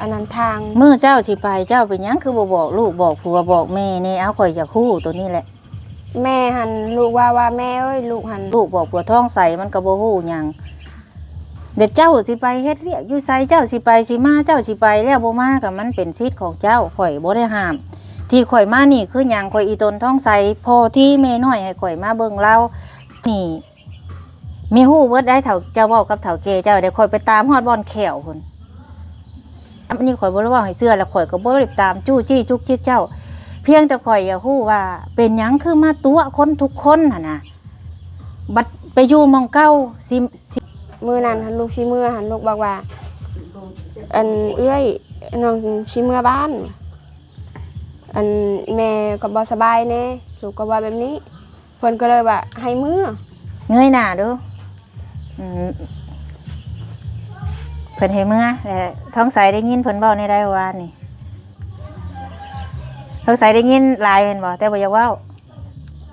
ອັນນັ້ນທາງ ມື້ເຈົ້າຊິໄປ ເຈົ້າເປັນຫຍັງຄືບໍ່ບອກລູກ ບອກຜົວ ບອກແມ່ແດ່? ເອົາ ຂ້ອຍຢາກຮູ້ໂຕນີ້ແຫຼະ. ແມ່ຫັ້ນ ລູກວ່າ ວ່າ ແມ່ເອີຍ ລູກຫັ້ນ ລູກບອກຜົວທ້ອງໃສ ມັນກໍບໍ່ຮູ້ຫຍັງ. ແຕ່ເຈົ້າຊິໄປເຮັດວຽກຢູ່ໃສ ເຈົ້າຊິໄປຊິມາ ເຈົ້າຊິໄປແລ້ວບໍ່ມາ ກໍມັນເປັນສິດຂອງເຈົ້າ ຂ້ອຍບໍ່ໄດ້ຫ້າມ. ທີ່ຂ້ອຍມານີ້ຄືຫຍັງ? ຂ້ອຍອີ່ຕົນທ້ອງໃສ ພໍ່ທີ່ແມ່ນ້ອຍໃຫ້ຂ້ອຍມາເບິ່ງລາວນີ້ ແມ່ຮູ້ເບິດໄດ໋ ເຖົ້າ ເຈົ້າເວົ້າກັບເຖົ້າແກ່ເຈົ້າໄດ໋ ຂ້ອຍໄປຕາມຮອດບ່ອນແຂ້ວພຸ້ນ. ອັນນີ້ຂ້ອຍບໍ່ໄດ້ເວົ້າໃຫ້ເຊື່ອ ແລະ ຂ້ອຍກໍບໍ່ໄດ້ຕາມຈູ້ຈີ້ຈຸກຈິກເຈົ້າ. ພຽງແຕ່ຂ້ອຍຢາກຮູ້ວ່າເປັນຫຍັງຄືມາຕົວະຄົນທຸກຄົນຫັ້ນນະ ບັດໄປຢູ່ໝ່ອງເກົ່າ ຊິ ຊິ ມື້ນັ້ນຫັ້ນ ລູກຊິເມືອຫັ້ນ ລູກບອກວ່າ ອັນ ເອື້ອຍ ນ້ອງຊິເມືອບ້ານ ອັນ ແມ່ກໍບໍ່ສະບາຍແດ່ ລູກກໍເວົ້າແບບນີ້. ເພິ່ນກໍເລີຍວ່າໃຫ້ເມືອ. ເງີຍໜ້າດູ. ອືມ ເພິ່ນໃຫ້ເມືອ ແລະ ທອງໃສໄດ້ຍິນເພິ່ນເວົ້າແນວໃດວານນີ້? ທອງໃສໄດ້ຍິນຫຼາຍແມ່ນບໍ່? ແຕ່ບໍ່ຢາກເວົ້າ.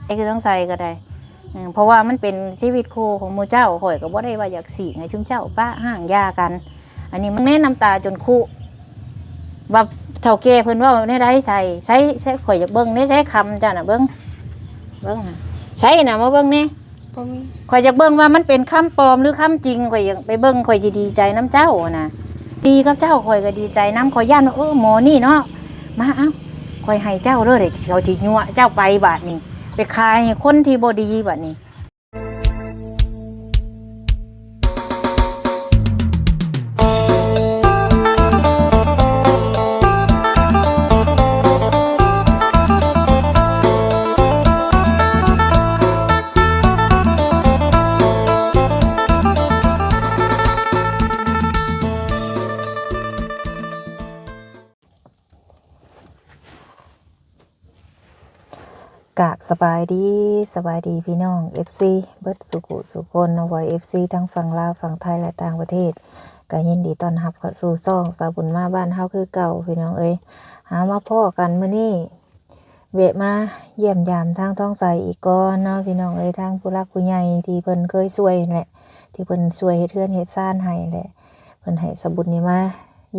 ໄດ້ຄືທອງໃສກໍໄດ້. ອືມ ເພາະວ່າມັນເປັນຊີວິດຄູ່ຂອງໝູ່ເຈົ້າ ຂ້ອຍກໍບໍ່ໄດ້ວ່າຢາກສີກໃຫ້ຊຸມເຈົ້າປະຮ້າງຢ່າກັນ. ອັນນີ້ມັນແນ່ນ້ຳຕາຈົນຄຸ ວ່າເຖົ້າແກ່ເພິ່ນເວົ້າແນວໃດ ໃສ່ ໃສ່ ໃສ່ ຂ້ອຍຢາກເບິ່ງແດ່ ໃສ່ຄຳເຈົ້ານະ ເບິ່ງ ເບິ່ງ ໃສ່ນະ ມາເບິ່ງແດ່. ບໍ່ມີ ຂ້ອຍຢາກເບິ່ງວ່າມັນເປັນຄຳປອມ ຫຼື ຄຳຈິງ ຂ້ອຍຢາກໄປເບິ່ງ ຂ້ອຍຊິດີໃຈນຳເຈົ້ານະ. ດີກັບເຈົ້າ ຂ້ອຍກໍດີໃຈນຳ ຂ້ອຍຢ້ານວ່າ ເອີ ໝໍນີ້ເນາະ ມາ ເອົາ ຂ້ອຍໃຫ້ເຈົ້າເດີ ດຽວເຂົາຊິຍົວະເຈົ້າໄປບາດນີ້ ໄປຂາຍໃຫ້ຄົນທີ່ບໍ່ດີບາດນີ້. ກາບສະບາຍດີ ສະບາຍດີພີ່ນ້ອງເອັຟຊີເບິດສູ່ຜູ້ສູ່ຄົນເນາະ ວ່າເອັຟຊີທັງຝັ່ງລາວ ຝັ່ງໄທ ແລະ ຕ່າງປະເທດ ກໍຍິນດີຕ້ອນຮັບເຂົ້າສູ່ຊ່ອງສາວບຸນມາບ້ານເຮົາຄືເກົ່າ ພີ່ນ້ອງເອີຍ. ຫາມາພໍ້ກັນມື້ນີ້ ແວະມາຢ້ຽມຢາມທາງທອງໃສອີກກ່ອນເນາະ ພີ່ນ້ອງເອີຍ. ທາງຜູ້ຫຼັກຜູ້ໃຫຍ່ທີ່ເພິ່ນເຄີຍຊ່ວຍແຫຼະ ທີ່ເພິ່ນຊ່ວຍເຮັດເຮືອນເຮັດຊານໃຫ້ແຫຼະ ເພິ່ນໃຫ້ສາວບຸນນີ້ມາ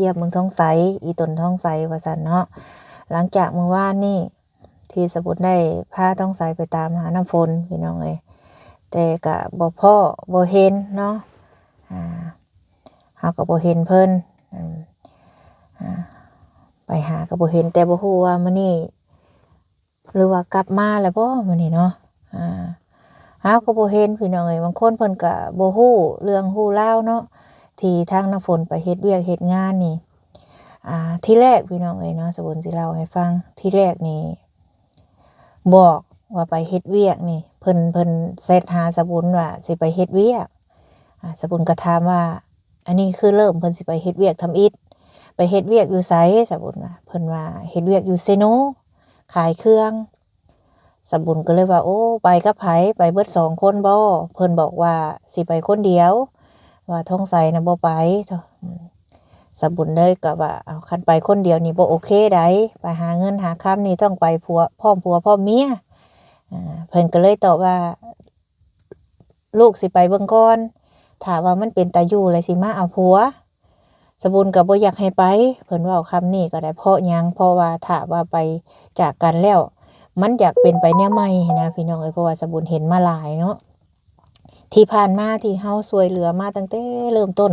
ຢ້ຽມເບິ່ງທອງໃສ ອີ່ຕົນທອງໃສວ່າຊັ້ນເນາະ. ຫຼັງຈາກມື້ວານນີ້ ທີ່ສາວບຸນໄດ້ພາທອງໃສໄປຕາມຫານ້ຳຝົນ ພີ່ນ້ອງເອີຍ ແຕ່ກະບໍ່ພໍ້ບໍ່ເຫັນເນາະ ອ່າ ເຮົາກໍບໍ່ເຫັນເພິ່ນ ອືມ ອ່າ ໄປຫາກໍບໍ່ເຫັນ ແຕ່ບໍ່ຮູ້ວ່າມື້ນີ້ ຫຼືວ່າກັບມາແລ້ວບໍ່ມື້ນີ້ເນາະ ອ່າ ເຮົາກໍບໍ່ເຫັນ ພີ່ນ້ອງເອີຍ. ບາງຄົນເພິ່ນກໍບໍ່ຮູ້ເລື່ອງຮູ້ລາວເນາະ ທີ່ທາງນ້ຳຝົນໄປເຮັດວຽກເຮັດງານນີ້ ອ່າ ທີແລກ ພີ່ນ້ອງເອີຍເນາະ ສາວບຸນຊິເລົ່າໃຫ້ຟັງ. ທີແລກນີ້ບອກວ່າໄປເຮັດວຽກນີ້ ເພິ່ນ ເພິ່ນແຊັດຫາສາວບຸນວ່າຊິໄປເຮັດວຽກ ອ່າ ສາວບຸນກໍຖາມວ່າ ອັນນີ້ຄືເລີ່ມເພິ່ນຊິໄປເຮັດວຽກທຳອິດ ໄປເຮັດວຽກຢູ່ໃສ? ສາວບຸນວ່າ ເພິ່ນວ່າເຮັດວຽກຢູ່ເຊໂນ ຂາຍເຄື່ອງ. ສາວບຸນກໍເລີຍວ່າ ໂອ້ ໄປກັບໃຜ? ໄປເບິດສອງຄົນບໍ? ເພິ່ນບອກວ່າຊິໄປຄົນດຽວ ວ່າທອງໃສນະບໍ່ໄປ. ອືມ ສາວບຸນເລີຍກໍວ່າ ເອົາ ຄັນໄປຄົນດຽວນີ້ບໍ່ໂອເຄໃດ໋ ໄປຫາເງິນຫາຄຳນີ້ຕ້ອງໄປຜົວ ພ້ອມຜົວພ້ອມເມຍ. ອ່າ ເພິ່ນກໍເລີຍຕອບວ່າ ລູກຊິໄປເບິ່ງກ່ອນ ຖ້າວ່າມັນເປັນຕາຢູ່ແລ້ວຊິມາເອົາຜົວ. ສາວບຸນກໍບໍ່ຢາກໃຫ້ໄປ ເພິ່ນເວົ້າຄຳນີ້ກໍໄດ້. ເພາະຫຍັງ? ເພາະວ່າຖ້າວ່າໄປຈາກກັນແລ້ວ ມັນຢາກເປັນໄປແນວໃໝ່ຫັ້ນນະ ພີ່ນ້ອງເອີຍ. ເພາະວ່າສາວບຸນເຫັນມາຫຼາຍເນາະ ທີ່ຜ່ານມາທີ່ເຮົາຊ່ວຍເຫຼືອມາຕັ້ງແຕ່ເລີ່ມຕົ້ນ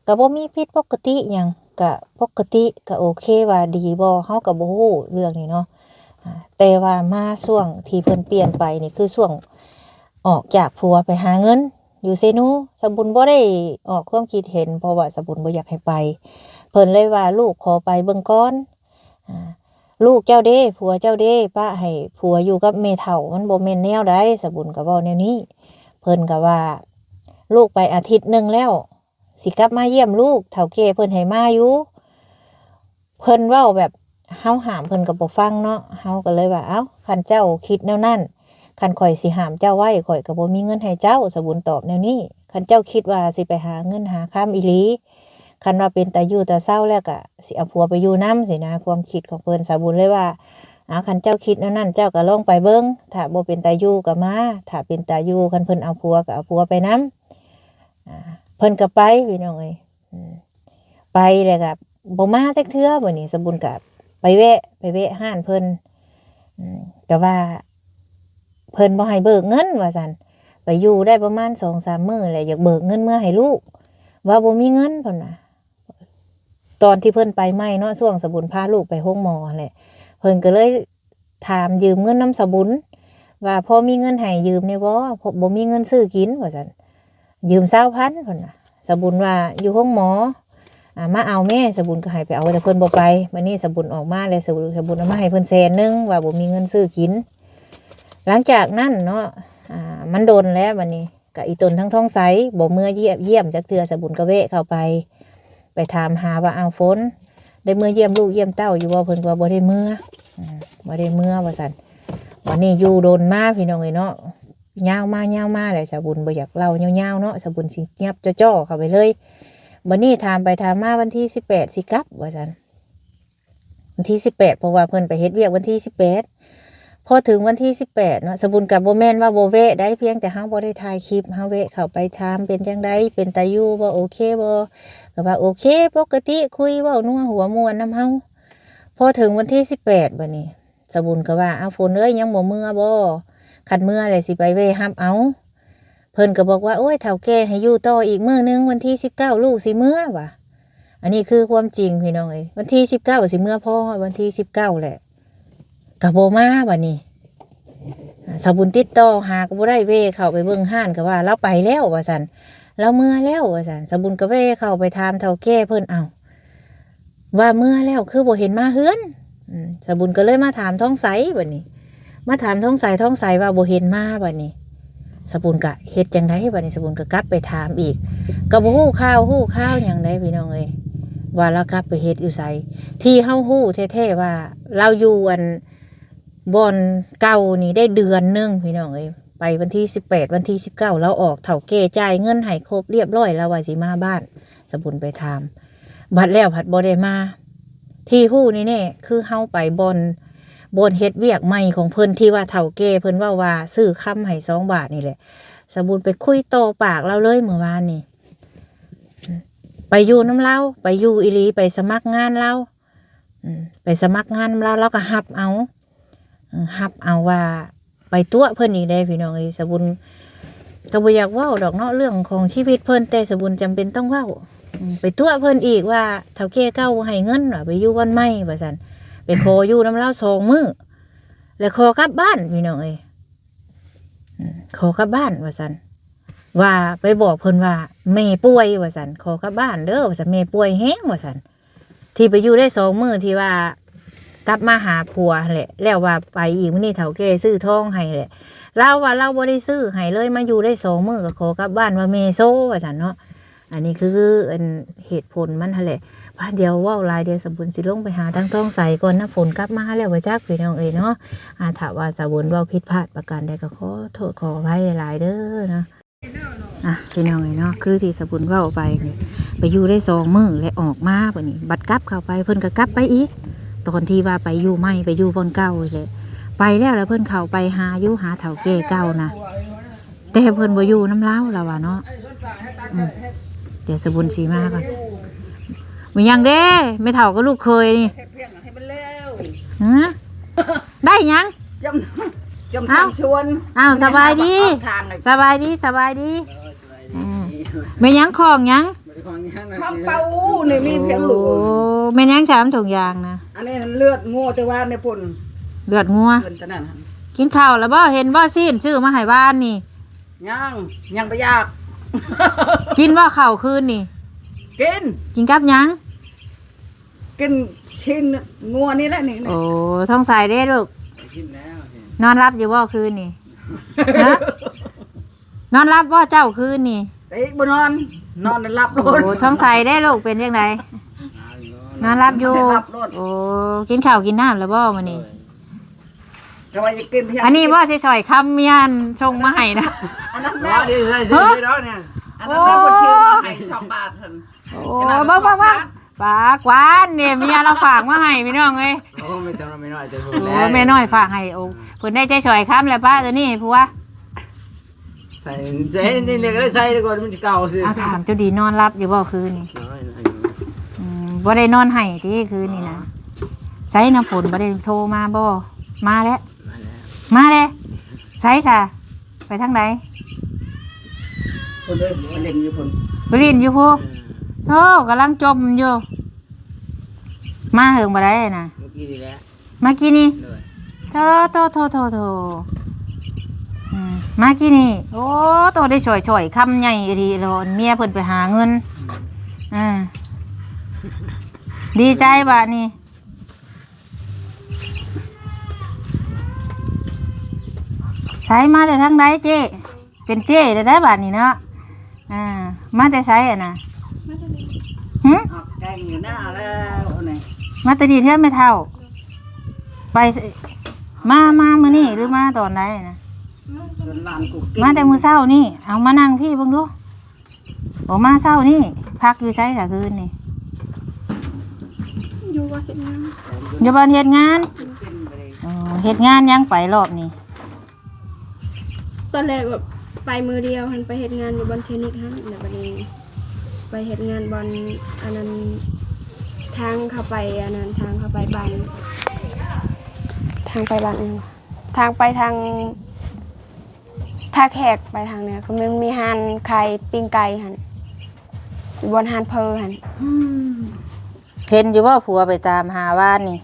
ກໍບໍ່ມີຜິດປົກກະຕິຫຍັງ ກໍປົກກະຕິ ກໍໂອເຄ ວ່າດີບໍ່ ເຮົາກໍບໍ່ຮູ້ເລື່ອງນີ້ເນາະ. ອ່າ ແຕ່ວ່າມາຊ່ວງທີ່ເພິ່ນປ່ຽນໄປນີ້ ຄືຊ່ວງອອກຈາກຜົວໄປຫາເງິນຢູ່ເຊໂນ ສາວບຸນບໍ່ໄດ້ອອກຄວາມຄິດເຫັນ ເພາະວ່າສາວບຸນບໍ່ຢາກໃຫ້ໄປ. ເພິ່ນເລີຍວ່າ ລູກຂໍໄປເບິ່ງກ່ອນ ອ່າ ລູກເຈົ້າເດ ຜົວເຈົ້າເດ ປະໃຫ້ຜົວຢູ່ກັບແມ່ເຖົ້າ ມັນບໍ່ແມ່ນແນວໃດ. ສາວບຸນກໍເວົ້າແນວນີ້ ເພິ່ນກໍວ່າ ລູກໄປອາທິດໜຶ່ງແລ້ວ ຊິກັບມາຢ້ຽມລູກ ເຖົ້າແກ່ເພິ່ນໃຫ້ມາຢູ່. ເພິ່ນເວົ້າແບບ ເຮົາຫ້າມເພິ່ນກໍບໍ່ຟັງເນາະ ເຮົາກໍເລີຍວ່າ ເອົ້າ ຄັນເຈົ້າຄິດແນວນັ້ນ ຄັນຂ້ອຍຊິຫ້າມເຈົ້າໄວ້ ຂ້ອຍກໍບໍ່ມີເງິນໃຫ້ເຈົ້າ. ສາວບຸນຕອບແນວນີ້ ຄັນເຈົ້າຄິດວ່າຊິໄປຫາເງິນຫາຄຳອີ່ຫຼີ ຄັນວ່າເປັນຕາຢູ່ຕາເຊົາແລ້ວກະຊິເອົາຜົວໄປຢູ່ນຳ ຊີ້ນະ ຄວາມຄິດຂອງເພິ່ນ. ສາວບຸນເລີຍວ່າ ເອົາ ຄັນເຈົ້າຄິດແນວນັ້ນ ເຈົ້າກະລອງໄປເບິ່ງ ຖ້າບໍ່ເປັນຕາຢູ່ກະມາ ຖ້າເປັນຕາຢູ່ ຄັນເພິ່ນເອົາຜົວກະເອົາຜົວໄປນຳ. ອ່າ ເພິ່ນກະໄປ ພີ່ນ້ອງເອີຍ ອືມ ໄປແລ້ວກະ ບໍ່ມາຈັກເທື່ອ. ບັດນີ້ສະບຸນກໍໄປແວະ ໄປແວະຮ້ານເພິ່ນ ອືມ ແຕ່ວ່າເພິ່ນບໍ່ໃຫ້ເບີກເງິນວ່າຊັ້ນ. ໄປຢູ່ໄດ້ປະມານສອງສາມມື້ແລ້ວ ຢາກເບີກເງິນເມືອໃຫ້ລູກ ວ່າບໍ່ມີເງິນເພິ່ນວ່າ. ຕອນທີ່ເພິ່ນໄປໃໝ່ເນາະ ຊ່ວງສະບຸນພາລູກໄປໂຮງໝໍຫັ້ນແຫຼະ ເພິ່ນກໍເລີຍ ຖາມຢືມເງິນນຳສະບຸນ ວ່າພໍມີເງິນໃຫ້ຢືມແດ່ບໍ່? ບໍ່ມີເງິນຊື້ກິນວ່າຊັ້ນ. ຢືມຊາວພັນເພິ່ນວ່າ. ສະບຸນວ່າຢູ່ໂຮງໝໍ ອາ ມາເອົາແມ້. ສະບຸນກໍໃຫ້ໄປເອົາ ແຕ່ເພິ່ນບໍ່ໄປ. ບັດນີ້ສະບຸນອອກມາແລ້ວ ສະບຸນ ສະບຸນເອົາມາໃຫ້ເພິ່ນແສນໜຶ່ງ ວ່າບໍ່ມີເງິນຊື້ກິນ. ຫຼັງຈາກນັ້ນເນາະ ອາ ມັນດົນແລ້ວ ບັດນີ້ ກະອີ່ຕົນທັງທອງໃສ ບໍ່ເມືອຢ້ຽມ ຢ້ຽມຈັກເທື່ອ. ສະບຸນກໍແວະເຂົ້າໄປ ໄປຖາມຫາວ່າ ອ້າວ ຝົນ ໄດ້ເມືອຢ້ຽມລູກຢ້ຽມເຕົ້າຢູ່ບໍ່? ເພິ່ນກໍວ່າບໍ່ໄດ້ເມືອ ອືມ ບໍ່ໄດ້ເມືອວ່າຊັ້ນ. ບັດນີ້ຢູ່ດົນມາ ພີ່ນ້ອງເອີຍເນາະ ຍາວມາ ຍາວມາແຫຼະ. ສະບຸນບໍ່ຢາກເລົ່າຍາວໆເນາະ ສະບຸນຊິຫຍັບຈໍ້ໆເຂົ້າໄປເລີຍ. ບັດນີ້ຖາມໄປຖາມມາ ວັນທີສິບແປດຊິກັບວ່າຊັ້ນ. ວັນທີສິບແປດ ເພາະວ່າເພິ່ນໄປເຮັດວຽກວັນທີສິບແປດ. ພໍເຖິງວັນທີສິບແປດເນາະ ສະບຸນກໍບໍ່ແມ່ນວ່າບໍ່ແວະໄດ໋ ພຽງແຕ່ເຮົາບໍ່ໄດ້ຖ່າຍຄລິບ ເຮົາແວະເຂົ້າໄປຖາມເປັນຈັ່ງໃດ ເປັນຕາຢູ່ບໍ່ ໂອເຄບໍ່ ກໍວ່າໂອເຄ ປົກກະຕິ ຄຸຍເວົ້ານົວຫົວມ່ວນນຳເຮົາ. ພໍເຖິງວັນທີສິບແປດ ບັດນີ້ ສະບຸນກໍວ່າ ອ້າວ ຝົນເອີຍ ຍັງບໍ່ເມືອບໍ່? ຄັນເມືອແລ້ວຊິໄປແວ່ຮັບເອົາ. ເພິ່ນກໍບອກວ່າ ໂອ້ຍ ເຖົ້າແກ່ໃຫ້ຢູ່ຕໍ່ອີກມື້ໜຶ່ງ ວັນທີສິບເກົ້າລູກຊິເມືອວ່າ. ອັນນີ້ຄືຄວາມຈິງພີ່ນ້ອງເອີຍ ວັນທີສິບເກົ້າຊິເມືອ ພໍຮອດວັນທີສິບເກົ້າແຫຼະ ກໍບໍ່ມາບັດນີ້. ສາວບຸນຕິດຕໍ່ຫາກໍບໍ່ໄດ້ ແວ່ເຂົ້າໄປເບິ່ງຮ້ານກໍວ່າລາວໄປແລ້ວວ່າຊັ້ນ ລາວເມືອແລ້ວວ່າຊັ້ນ. ສາວບຸນກໍແວ່ເຂົ້າໄປຖາມເຖົ້າແກ່ເພິ່ນ ເອົ້າ ວ່າເມືອແລ້ວຄືບໍ່ເຫັນມາເຮືອນ. ອືມ ສາວບຸນກໍເລີຍມາຖາມທອງໃສບັດນີ້ ມາຖາມທອງໃສ ທອງໃສວ່າບໍ່ເຫັນມາບັດນີ້. ສາວບຸນກະເຮັດຈັ່ງໃດບັດນີ້ ສາວບຸນກະກັບໄປຖາມອີກ ກໍບໍ່ຮູ້ຂ່າວຮູ້ຄາວຫຍັງໃດພີ່ນ້ອງເອີຍ ວ່າລາວກັບໄປເຮັດຢູ່ໃສ. ທີ່ເຮົາຮູ້ແທ້ໆວ່າລາວຢູ່ອັນ ບ່ອນເກົ່ານີ້ໄດ້ເດືອນໜຶ່ງພີ່ນ້ອງເອີຍ ໄປວັນທີສິບແປດ ວັນທີສິບເກົ້າລາວອອກ ເຖົ້າແກ່ຈ່າຍເງິນໃຫ້ຄົບລຽບລ້ອຍ ລາວວ່າຊິມາບ້ານ ສາວບຸນໄປຖາມ ບັດແລ້ວພັດບໍ່ໄດ້ມາ. ທີ່ຮູ້ແນ່ໆຄືເຮົາໄປບ່ອນ ບ່ອນເຮັດວຽກໃໝ່ຂອງເພິ່ນ ທີ່ວ່າເຖົ້າແກ່ເພິ່ນເວົ້າວ່າຊື້ຄຳໃຫ້ສອງບາດນີ້ແຫຼະ ສາວບຸນໄປຄຸຍຕໍ່ປາກລາວເລີຍມື້ວານນີ້ ໄປຢູ່ນຳລາວ ໄປຢູ່ອີ່ຫຼີ ໄປສະໝັກງານລາວ ອືມ ໄປສະໝັກງານນຳລາວ ລາວກໍຮັບເອົາ ເອີ ຮັບເອົາວ່າໄປຕົວະເພິ່ນອີກເດ້ພີ່ນ້ອງເອີຍ. ສາວບຸນກໍບໍ່ຢາກເວົ້າດອກເນາະເລື່ອງຂອງຊີວິດເພິ່ນ ແຕ່ສາວບຸນຈຳເປັນຕ້ອງເວົ້າ ອືມ ໄປຕົວະເພິ່ນອີກວ່າເຖົ້າແກ່ເກົ່າບໍ່ໃຫ້ເງິນວ່າ ໄປຢູ່ບ່ອນໃໝ່ວ່າຊັ້ນ ໄປຂໍຢູ່ນຳລາວສອງມື້ ແລ້ວຂໍກັບບ້ານພີ່ນ້ອງເອີຍ ອືມ ຂໍກັບບ້ານວ່າຊັ້ນ ວ່າໄປບອກເພິ່ນວ່າແມ່ປ່ວຍວ່າຊັ້ນ ຂໍກັບບ້ານເດີວ່າຊັ້ນ ແມ່ປ່ວຍແຮງວ່າຊັ້ນ. ທີ່ໄປຢູ່ໄດ້ສອງມື້ ທີ່ວ່າກັບມາຫາຜົວຫັ້ນແຫຼະ ແລ້ວວ່າໄປອີກມື້ນີ້ເຖົ້າແກ່ຊື້ທອງໃຫ້ແຫຼະ ລາວວ່າລາວບໍ່ໄດ້ຊື້ໃຫ້ເລີຍ ມາຢູ່ໄດ້ສອງມື້ກໍຂໍກັບບ້ານວ່າແມ່ໂຊວ່າຊັ້ນເນາະ. ອັນນີ້ຄືອັນເຫດຜົນມັນຫັ້ນແຫຼະ. ວ່າດຽວເວົ້າຫຼາຍ ດຽວສາວບຸນຊິລົງໄປຫາທາງທອງໃສກ່ອນ ນ້ຳຝົນກັບມາແລ້ວບໍ່ຈັກພີ່ນ້ອງເອີຍເນາະ. ອາ ຖ້າວ່າສາວບຸນເວົ້າຜິດພາດປະການໃດກໍຂໍໂທດຂໍອະໄພຫຼາຍໆເດີເນາະ. ອ່ະ ພີ່ນ້ອງເອີຍເນາະ ຄືທີ່ສາວບຸນເວົ້າໄປນີ້ ໄປຢູ່ໄດ້ສອງມື້ແລ້ວອອກມາບັດນີ້ ບັດກັບເຂົ້າໄປ ເພິ່ນກໍກັບໄປອີກ ຕອນທີ່ວ່າໄປຢູ່ໃໝ່ ໄປຢູ່ບ່ອນເກົ່ານີ້ແຫຼະ ໄປແລ້ວ ແລ້ວເພິ່ນເຂົ້າໄປຫາຢູ່ ຫາເຖົ້າແກ່ເກົ່ານະ ແຕ່ເພິ່ນບໍ່ຢູ່ນຳລາວ ລາວວ່າເນາະ. ອືມ ດຽວສາວບຸນຊິມາກ່ອນ. ແມ່ນຫຍັງເດ້ ແມ່ເຖົ້າກັບລູກເຂີຍນີ້? ຮະ? ໄດ້ຫຍັງ? ຈຳ ຈຳ ເອົ້າ ທາງສວນ ເອົ້າ ສະບາຍດີ ສະບາຍດີ ສະບາຍດີ. ເອີ ສະບາຍດີ. ອືມ ແມ່ນຫຍັງ ຂອງຫຍັງ? ຂອງຫຍັງນະ? ຂອງເປົ່ານີ້ ມີພຽງລູກ. ໂອ້ ແມ່ນຫຍັງ ສາມຖົງຢາງນະ? ອັນນີ້ເລືອດງົວ ແຕ່ວ່າໃນພຸ້ນ ເລືອດງົວ. ເພິ່ນຕະນັ້ນ ກິນເຂົ້າແລ້ວບໍ່? ເຫັນບໍ່ ຊີ້ນຊື້ມາໃຫ້ວານນີ້? ຍັງ ຍັງບໍ່ຢາກ. ກິນບໍ່ເຂົ້າຄືນນີ້? ກິນ. ກິນກັບຫຍັງ? ກິນຊີ້ນງົວນີ້ແຫຼະນີ້. ໂອ້ ທ້ອງໃສເດ້ລູກ? ກິນແລ້ວ. ນອນຫຼັບຢູ່ບໍ່ຄືນນີ້? ຮະ? ນອນຫຼັບບໍ່ເຈົ້າຄືນນີ້? ເອີ ບໍ່ນອນ ນອນຫຼັບໂລດ. ໂອ້ ທ້ອງໃສເດ້ລູກ ເປັນຈັ່ງໃດ? ນອນຫຼັບຢູ່. ນອນຫຼັບໂລດ. ໂອ້ ກິນເຂົ້າກິນນ້ຳແລ້ວບໍ່ມື້ນີ້? ໂດຍ. ແຕ່ວ່າຢາກກິນພຽງ ອັນນີ້ບໍ່ ຊິສອຍຄຳເມຍສົ່ງມາໃຫ້ນະ. ອັນນັ້ນແຫຼະ ອັນນັ້ນແຫຼະ ເພິ່ນຊື້ມາໃຫ້ສອງບາດ. ໂອ້ ເບິ່ງໆ ປາກວານນີ້ ເມຍລາວຝາກມາໃຫ້ພີ່ນ້ອງເອີຍ. ໂອ້ ແມ່ນ້ອຍ ແມ່ນ້ອຍໃຈບຸນ. ໂອ້ ແມ່ນ້ອຍຝາກໃຫ້. ໂອ້ ເພິ່ນໄດ້ໃຈສອຍຄຳແລ້ວ ປ້າຕົວນີ້ໃຫ້ຜົວ. ໃສ່ ໃສ່ນີ້ເລີຍກໍໄດ້ ໃສ່ກ່ອນ ມັນຊິເກົ່າຊື່. ເອົາ ຖາມເຈົ້າດີ ນອນຫຼັບຢູ່ບໍ່ຄືນນີ້? ນອນ ອືມ ບໍ່ໄດ້ນອນໃຫ້ຕິຄືນນີ້ນະ? ໃສນ້ຳຝົນບໍ່ໄດ້ໂທມາບໍ່? ມາແລ້ວ ມາແລ້ວ ມາແລ້ວ. ໃສຊະ? ໄປທາງໃດ? ພຸ້ນເດີ ໄປຫຼິ້ນຢູ່ພຸ້ນ ໄປຫຼິ້ນຢູ່ພຸ້ນ. ອືມ ໂທ້ ກຳລັງຈົ່ມຢູ່. ມາເຫິງບໍ່ໄດ້ນະ? ເມື່ອກີ້ນີ້ແຫຼະ. ມາກີ້ນີ້? ໂດຍ. ໂທ້ ໂທ້ ໂທ້ ໂທ້ ໂທ້ ອືມ ມາກີ້ນີ້. ໂອ້ ໂຕ ໄດ້ສອຍ ສອຍຄຳໃຫຍ່ອີ່ຫຼີເນາະ ເມຍເພິ່ນໄປຫາເງິນ. ອືມ ອ່າ ດີໃຈບາດນີ້. ໃສ ມາແຕ່ທາງໃດເຈ້? ເປັນເຈ້ແລ້ວໄດ໋ບາດນີ້ເນາະ. ອ່າ ມາແຕ່ໃສຫັ້ນນະ? ຫຶ? ອອກແກງຢູ່ໜ້າແລ້ວນີ້ ມາແຕ່ດີແທ້ແມ່ເຖົ້າ. ໄປ ມາ ມາມື້ນີ້ຫຼືມາຕອນໃດນະ? ມາແຕ່ມື້ເຊົ້ານີ້. ເອົາ ມານັ່ງພີ້ເບິ່ງດູ. ໂອ ມາເຊົ້ານີ້ ພັກຢູ່ໃສຊະຄືນນີ້? ຢູ່ບ່ອນເຮັດງານ ຢູ່ບ່ອນເຮັດງານ. ອໍ ເຮັດງານຫຍັງໄປລອບນີ້? ຕອນແລກແບບໄປມື້ດຽວຫັ້ນ ໄປເຮັດງານຢູ່ບ່ອນເທນນິດຫັ້ນ ແລ້ວບັດນີ້ໄປເຮັດງານບ່ອນອັນນັ້ນ ທາງເຂົ້າໄປອັນນັ້ນ ທາງເຂົ້າໄປບ້ານ ທາງໄປບ້ານຫຍັງວະ ທາງໄປທາງທ່າແຂກ ໄປທາງເໜືອ ກໍມັນມີຮ້ານຂາຍປີ້ງໄກ່ຫັ້ນ ຢູ່ບ່ອນຮ້ານເພີຫັ້ນ. ອືມ ເຫັນຢູ່ບໍ່ ຜົວໄປຕາມຫາວານນີ້?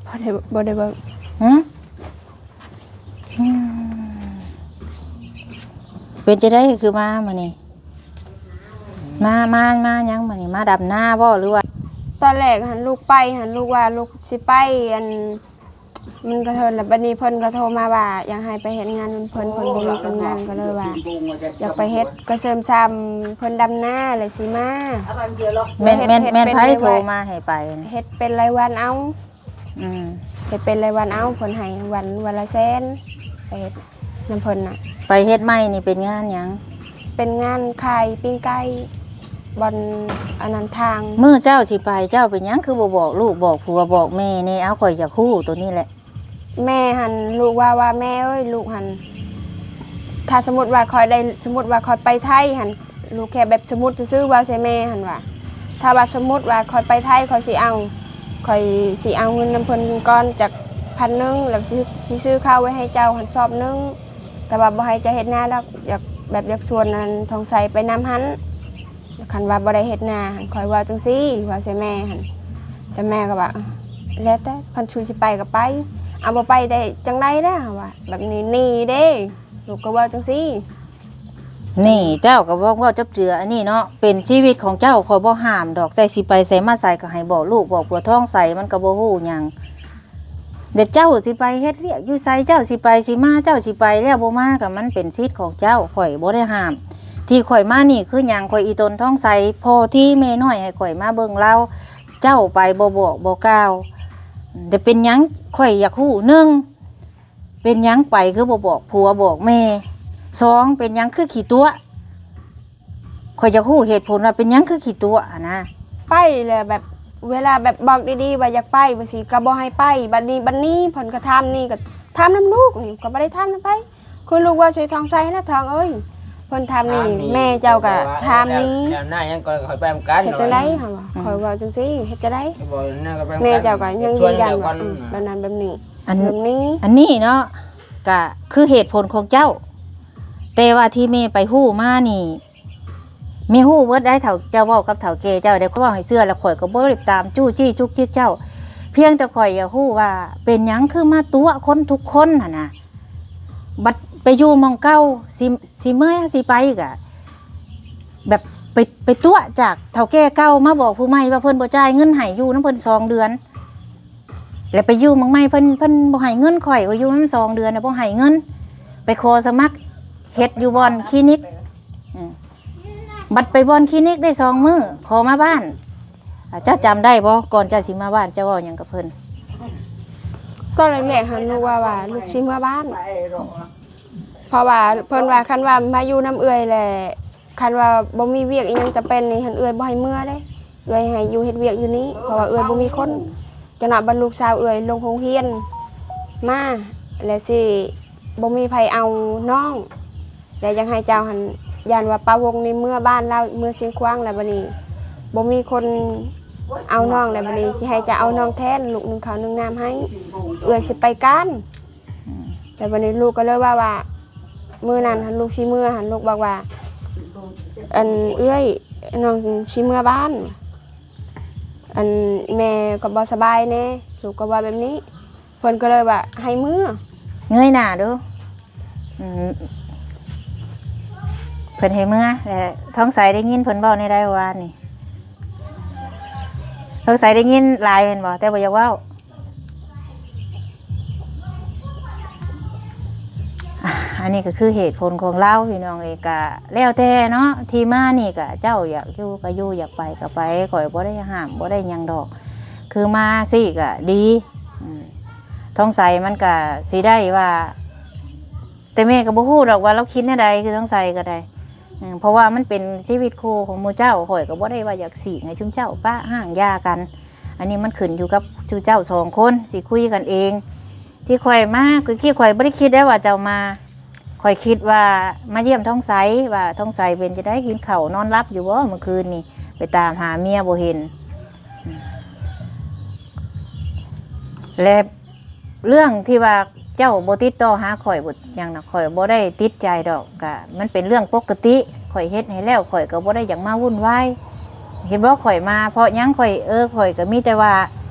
ບໍ່ໄດ້ ບໍ່ໄດ້ເບິ່ງ. ຫຶ? ອືມ ເປັນຈັ່ງໃດຄືມາມື້ນີ້? ມາ ມາ ມາຫຍັງມື້ນີ້? ມາດຳນາບໍ່ ຫຼືວ່າ? ຕອນແລກຫັ້ນລູກໄປຫັ້ນ ລູກວ່າລູກຊິໄປ ອັນ ມັນກະເທີນແລ້ວ ບັດນີ້ເພິ່ນກໍໂທມາວ່າ ຢາກໃຫ້ໄປເຮັດງານນຳເພິ່ນ ເພິ່ນບໍ່ມີຄົນງານ ກໍເລີຍວ່າຢາກໄປເຮັດ ກໍເສີມສ້ຳເພິ່ນດຳນາແລ້ວຊິມາ. ແມ່ນ ແມ່ນ ແມ່ນໃຜໂທມາໃຫ້ໄປ? ເຮັດເປັນລາຍວັນເອົາ. ອືມ ເຮັດເປັນລາຍວັນເອົາ ເພິ່ນໃຫ້ວັນ ວັນລະແສນ ໄປເຮັດນຳເພິ່ນນະ. ໄປເຮັດໃໝ່ນີ້ເປັນງານຫຍັງ? ເປັນງານຂາຍປີ້ງໄກ່ ບ່ອນອັນນັ້ນທາງ. ມື້ເຈົ້າຊິໄປ ເຈົ້າເປັນຫຍັງຄືບໍ່ບອກລູກ ບອກຜົວ ບອກແມ່ແດ່? ເອົາ ຂ້ອຍຢາກຮູ້ໂຕນີ້ແຫຼະ. ແມ່ຫັ້ນ ລູກວ່າ ວ່າ ແມ່ເອີຍ ລູກຫັ້ນ ຖ້າສົມມຸດວ່າຂ້ອຍໄດ້ ສົມມຸດວ່າຂ້ອຍໄປໄທຫັ້ນ ລູກແຄ່ແບບສົມມຸດຊື່ໆ ເວົ້າໃສ່ແມ່ຫັ້ນວ່າ ຖ້າວ່າສົມມຸດວ່າຂ້ອຍໄປໄທ ຂ້ອຍຊິເອົາ ຂ້ອຍຊິເອົາເງິນນຳເພິ່ນກ່ອນຈັກພັນໜຶ່ງ ແລ້ວຊິ ຊິຊື້ເຂົ້າໄວ້ໃຫ້ເຈົ້າຫັ້ນຊອບໜຶ່ງ ແຕ່ວ່າບໍ່ໃຫ້ເຈົ້າເຮັດນາດອກ ຢາກ ແບບຢາກຊວນອັນທອງໄຊໄປນຳຫັ້ນ. ຄັນວ່າບໍ່ໄດ້ເຮັດນາ ຂ້ອຍເວົ້າຈັ່ງຊີ້ ເວົ້າໃສ່ແມ່ຫັ້ນ ແລ້ວແມ່ກໍວ່າ ແລ້ວແຕ່ ຄັນສູຊິໄປກໍໄປ ເອົາ ບໍ່ໄປໄດ້ຈັ່ງໃດລະ ເຮົາວ່າ ແບບນີ້ໜີເດ້ ລູກກໍເວົ້າຈັ່ງຊີ້. ນີ້ເຈົ້າກໍເວົ້າ ເວົ້າຈັບເຈືອອັນນີ້ເນາະ ເປັນຊີວິດຂອງເຈົ້າ ຂ້ອຍບໍ່ຫ້າມດອກ ແຕ່ຊິໄປໃສມາໃສກໍໃຫ້ບອກລູກບອກຜົວ ທອງໃສມັນກໍບໍ່ຮູ້ຫຍັງ. ແຕ່ເຈົ້າຊິໄປເຮັດວຽກຢູ່ໃສ ເຈົ້າຊິໄປຊິມາ ເຈົ້າຊິໄປແລ້ວບໍ່ມາ ກໍມັນເປັນສິດຂອງເຈົ້າ ຂ້ອຍບໍ່ໄດ້ຫ້າມ. ທີ່ຂ້ອຍມານີ້ຄືຫຍັງ? ຂ້ອຍອີ່ຕົນທອງໃສ ພໍ່ທີ່ແມ່ນ້ອຍໃຫ້ຂ້ອຍມາເບິ່ງລາວ ເຈົ້າໄປບໍ່ບອກບໍ່ກ່າວ ແຕ່ເປັນຫຍັງ? ຂ້ອຍຢາກຮູ້ ໜຶ່ງ ເປັນຫຍັງໄປຄືບໍ່ບອກຜົວບອກແມ່? ສອງ ເປັນຫຍັງຄືຂີ້ຕົວະ? ຂ້ອຍຢາກຮູ້ເຫດຜົນວ່າເປັນຫຍັງຄືຂີ້ຕົວະຫັ້ນນະ. ໄປແລ້ວແບບ ເວລາແບບບອກດີໆວ່າຢາກໄປຈັ່ງຊີ້ ກໍບໍ່ໃຫ້ໄປ ບັດນີ້ ບັດນີ້ເພິ່ນກໍຖາມນີ້ ກໍຖາມນຳລູກນີ້ ກໍບໍ່ໄດ້ຖາມນຳໃຜ ຄືລູກເວົ້າໃສ່ທອງໃສຫັ້ນນະ ທອງເອີຍ ເພິ່ນຖາມນີ້ ຖາມນີ້ ແມ່ເຈົ້າກໍຖາມນີ້ ແນວ ແນວໜ້າຫຍັງກໍຂ້ອຍໄປນຳກັນ ເຮັດຈັ່ງໃດ ເຮົາວ່າ ອືມ ຂ້ອຍເວົ້າຈັ່ງຊີ້ ເຮັດຈັ່ງໃດ ແມ່ເຈົ້າກໍຍັງຢືນຢັນວ່າ ອືມ ແບບນັ້ນແບບນີ້ ອັນ ແບບນີ້ ອັນນີ້ເນາະ ກະຄືເຫດຜົນຂອງເຈົ້າ ແຕ່ວ່າທີ່ແມ່ໄປຮູ້ມານີ້ ແມ່ຮູ້ເບິດໄດ໋ ເຖົ້າ ເຈົ້າເວົ້າກັບເຖົ້າແກ່ເຈົ້າໄດ້ ຂ້ອຍເວົ້າໃຫ້ເຊື່ອ ແລ້ວຂ້ອຍກໍບໍ່ໄດ້ຕາມຈູ້ຈີ້ຈຸກຈິກເຈົ້າ ພຽງແຕ່ຂ້ອຍຢາກຮູ້ວ່າເປັນຫຍັງຄືມາຕົວະຄົນທຸກຄົນຫັ້ນນະ ບັດໄປຢູ່ໝ່ອງເກົ່າ ຊິ ຊິເມືອ ຊິໄປກະ ແບບໄປ ໄປຕົວະຈາກເຖົ້າແກ່ເກົ່າ ມາບອກຜູ້ໃໝ່ວ່າເພິ່ນບໍ່ຈ່າຍເງິນໃຫ້ ຢູ່ນຳເພິ່ນສອງເດືອນ ແລ້ວໄປຢູ່ໝ່ອງໃໝ່ ເພິ່ນ ເພິ່ນບໍ່ໃຫ້ເງິນຂ້ອຍ ຂ້ອຍຢູ່ນຳສອງເດືອນ ແລ້ວບໍ່ໃຫ້ເງິນ ໄປຂໍສະໝັກເຮັດຢູ່ບ່ອນຄລີນິກ ອືມ ບັດໄປບ່ອນຄລີນິກໄດ້ສອງມື້ ຂໍມາບ້ານ ອ່າ ເຈົ້າຈຳໄດ້ບໍ່? ກ່ອນເຈົ້າຊິມາບ້ານ ເຈົ້າເວົ້າຫຍັງກັບເພິ່ນ? ຕອນແລກໆຫັ້ນ ລູກວ່າ ວ່າລູກຊິເມືອບ້ານ ເພາະວ່າເພິ່ນວ່າ ຄັນວ່າມາຢູ່ນຳເອື້ອຍແລ້ວ ຄັນວ່າບໍ່ມີວຽກອີ່ຫຍັງຈຳເປັນນີ້ຫັ້ນ ເອື້ອຍບໍ່ໃຫ້ເມືອເດ້ ເອື້ອຍໃຫ້ຢູ່ເຮັດວຽກຢູ່ນີ້ ເພາະວ່າເອື້ອຍບໍ່ມີຄົນ. ຈັກໜ້ອຍບັດລູກສາວເອື້ອຍລົງໂຮງຮຽນມາ ແລ້ວຊິບໍ່ມີໃຜເອົານ້ອງ ແລ້ວຢາກໃຫ້ເຈົ້າຫັ້ນ ຢ້ານວ່າປ້າວົງນີ້ເມືອບ້ານລາວ ເມືອຊຽງຂວາງ ແລ້ວບັດນີ້ບໍ່ມີຄົນ ເອົານ້ອງ ແລ້ວບັດນີ້ຊິໃຫ້ເຈົ້າເອົານ້ອງແທນ ລູກໜຶ້ງເຂົ້າໜຶ້ງນ້ຳໃຫ້ ເອື້ອຍຊິໄປການ. ອືມ ແລ້ວບັດນີ້ລູກກໍເລີຍວ່າ ວ່າ ມື້ນັ້ນຫັ້ນລູກຊິເມືອຫັ້ນ ລູກບອກວ່າ ອັນ ເອື້ອຍ ນ້ອງຊິເມືອບ້ານ ອັນ ແມ່ກໍບໍ່ສະບາຍແດ່ ລູກກໍເວົ້າແບບນີ້ ເພິ່ນກໍເລີຍວ່າໃຫ້ເມືອ. ເງີຍໜ້າດູ. ອືມ ເພິ່ນໃຫ້ເມືອ ແລະ ທອງໃສໄດ້ຍິນເພິ່ນເວົ້າແນວໃດວານນີ້? ທອງໃສໄດ້ຍິນຫຼາຍແມ່ນບໍ່? ແຕ່ບໍ່ຢາກເວົ້າ. ອັນນີ້ກໍຄືເຫດຜົນຂອງລາວ ພີ່ນ້ອງເອີຍ ກະແລ້ວແຕ່ເນາະ ທີ່ມານີ້ກະເຈົ້າຢາກຢູ່ກະຢູ່ ຢາກໄປກະໄປ ຂ້ອຍບໍ່ໄດ້ຫ້າມ ບໍ່ໄດ້ຫຍັງດອກ ຄືມາຊີ້ກະດີ. ອືມ ທອງໃສມັນກະຊິໄດ້ວ່າ ແຕ່ແມ່ກໍບໍ່ຮູ້ດອກວ່າລາວຄິດແນວໃດ ຄືທອງໃສກໍໄດ້ ເພາະວ່າມັນເປັນຊີວິດຄູ່ຂອງໝູ່ເຈົ້າ ຂ້ອຍກໍບໍ່ໄດ້ວ່າຢາກສີກໃຫ້ຊຸມເຈົ້າປະຮ້າງຢ່າກັນ ອັນນີ້ມັນຂຶ້ນຢູ່ກັບຊຸມເຈົ້າສອງຄົນຊິຄຸຍກັນເອງ. ທີ່ຂ້ອຍມາ ຄືທີ່ຂ້ອຍບໍ່ໄດ້ຄິດໄດ້ວ່າເຈົ້າມາ ຂ້ອຍຄິດວ່າມາຢ້ຽມທອງໃສ ວ່າທອງໃສເປັນຈັ່ງໃດ ກິນເຂົ້ານອນຫຼັບຢູ່ບໍ່ມື້ຄືນນີ້ ໄປຕາມຫາເມຍບໍ່ເຫັນ ແລະ ເລື່ອງທີ່ວ່າເຈົ້າບໍ່ຕິດຕໍ່ຫາຂ້ອຍ ບໍ່ຫຍັງນະ ຂ້ອຍບໍ່ໄດ້ຕິດໃຈດອກ ກະມັນເປັນເລື່ອງປົກກະຕິ ຂ້ອຍເຮັດໃຫ້ແລ້ວ ຂ້ອຍກໍບໍ່ໄດ້ຢາກມາວຸ່ນວາຍ ເຫັນບໍ່ ຂ້ອຍມາເພາະຫຍັງ ຂ້ອຍ ເອີ ຂ້ອຍກໍມີແຕ່ວ່າ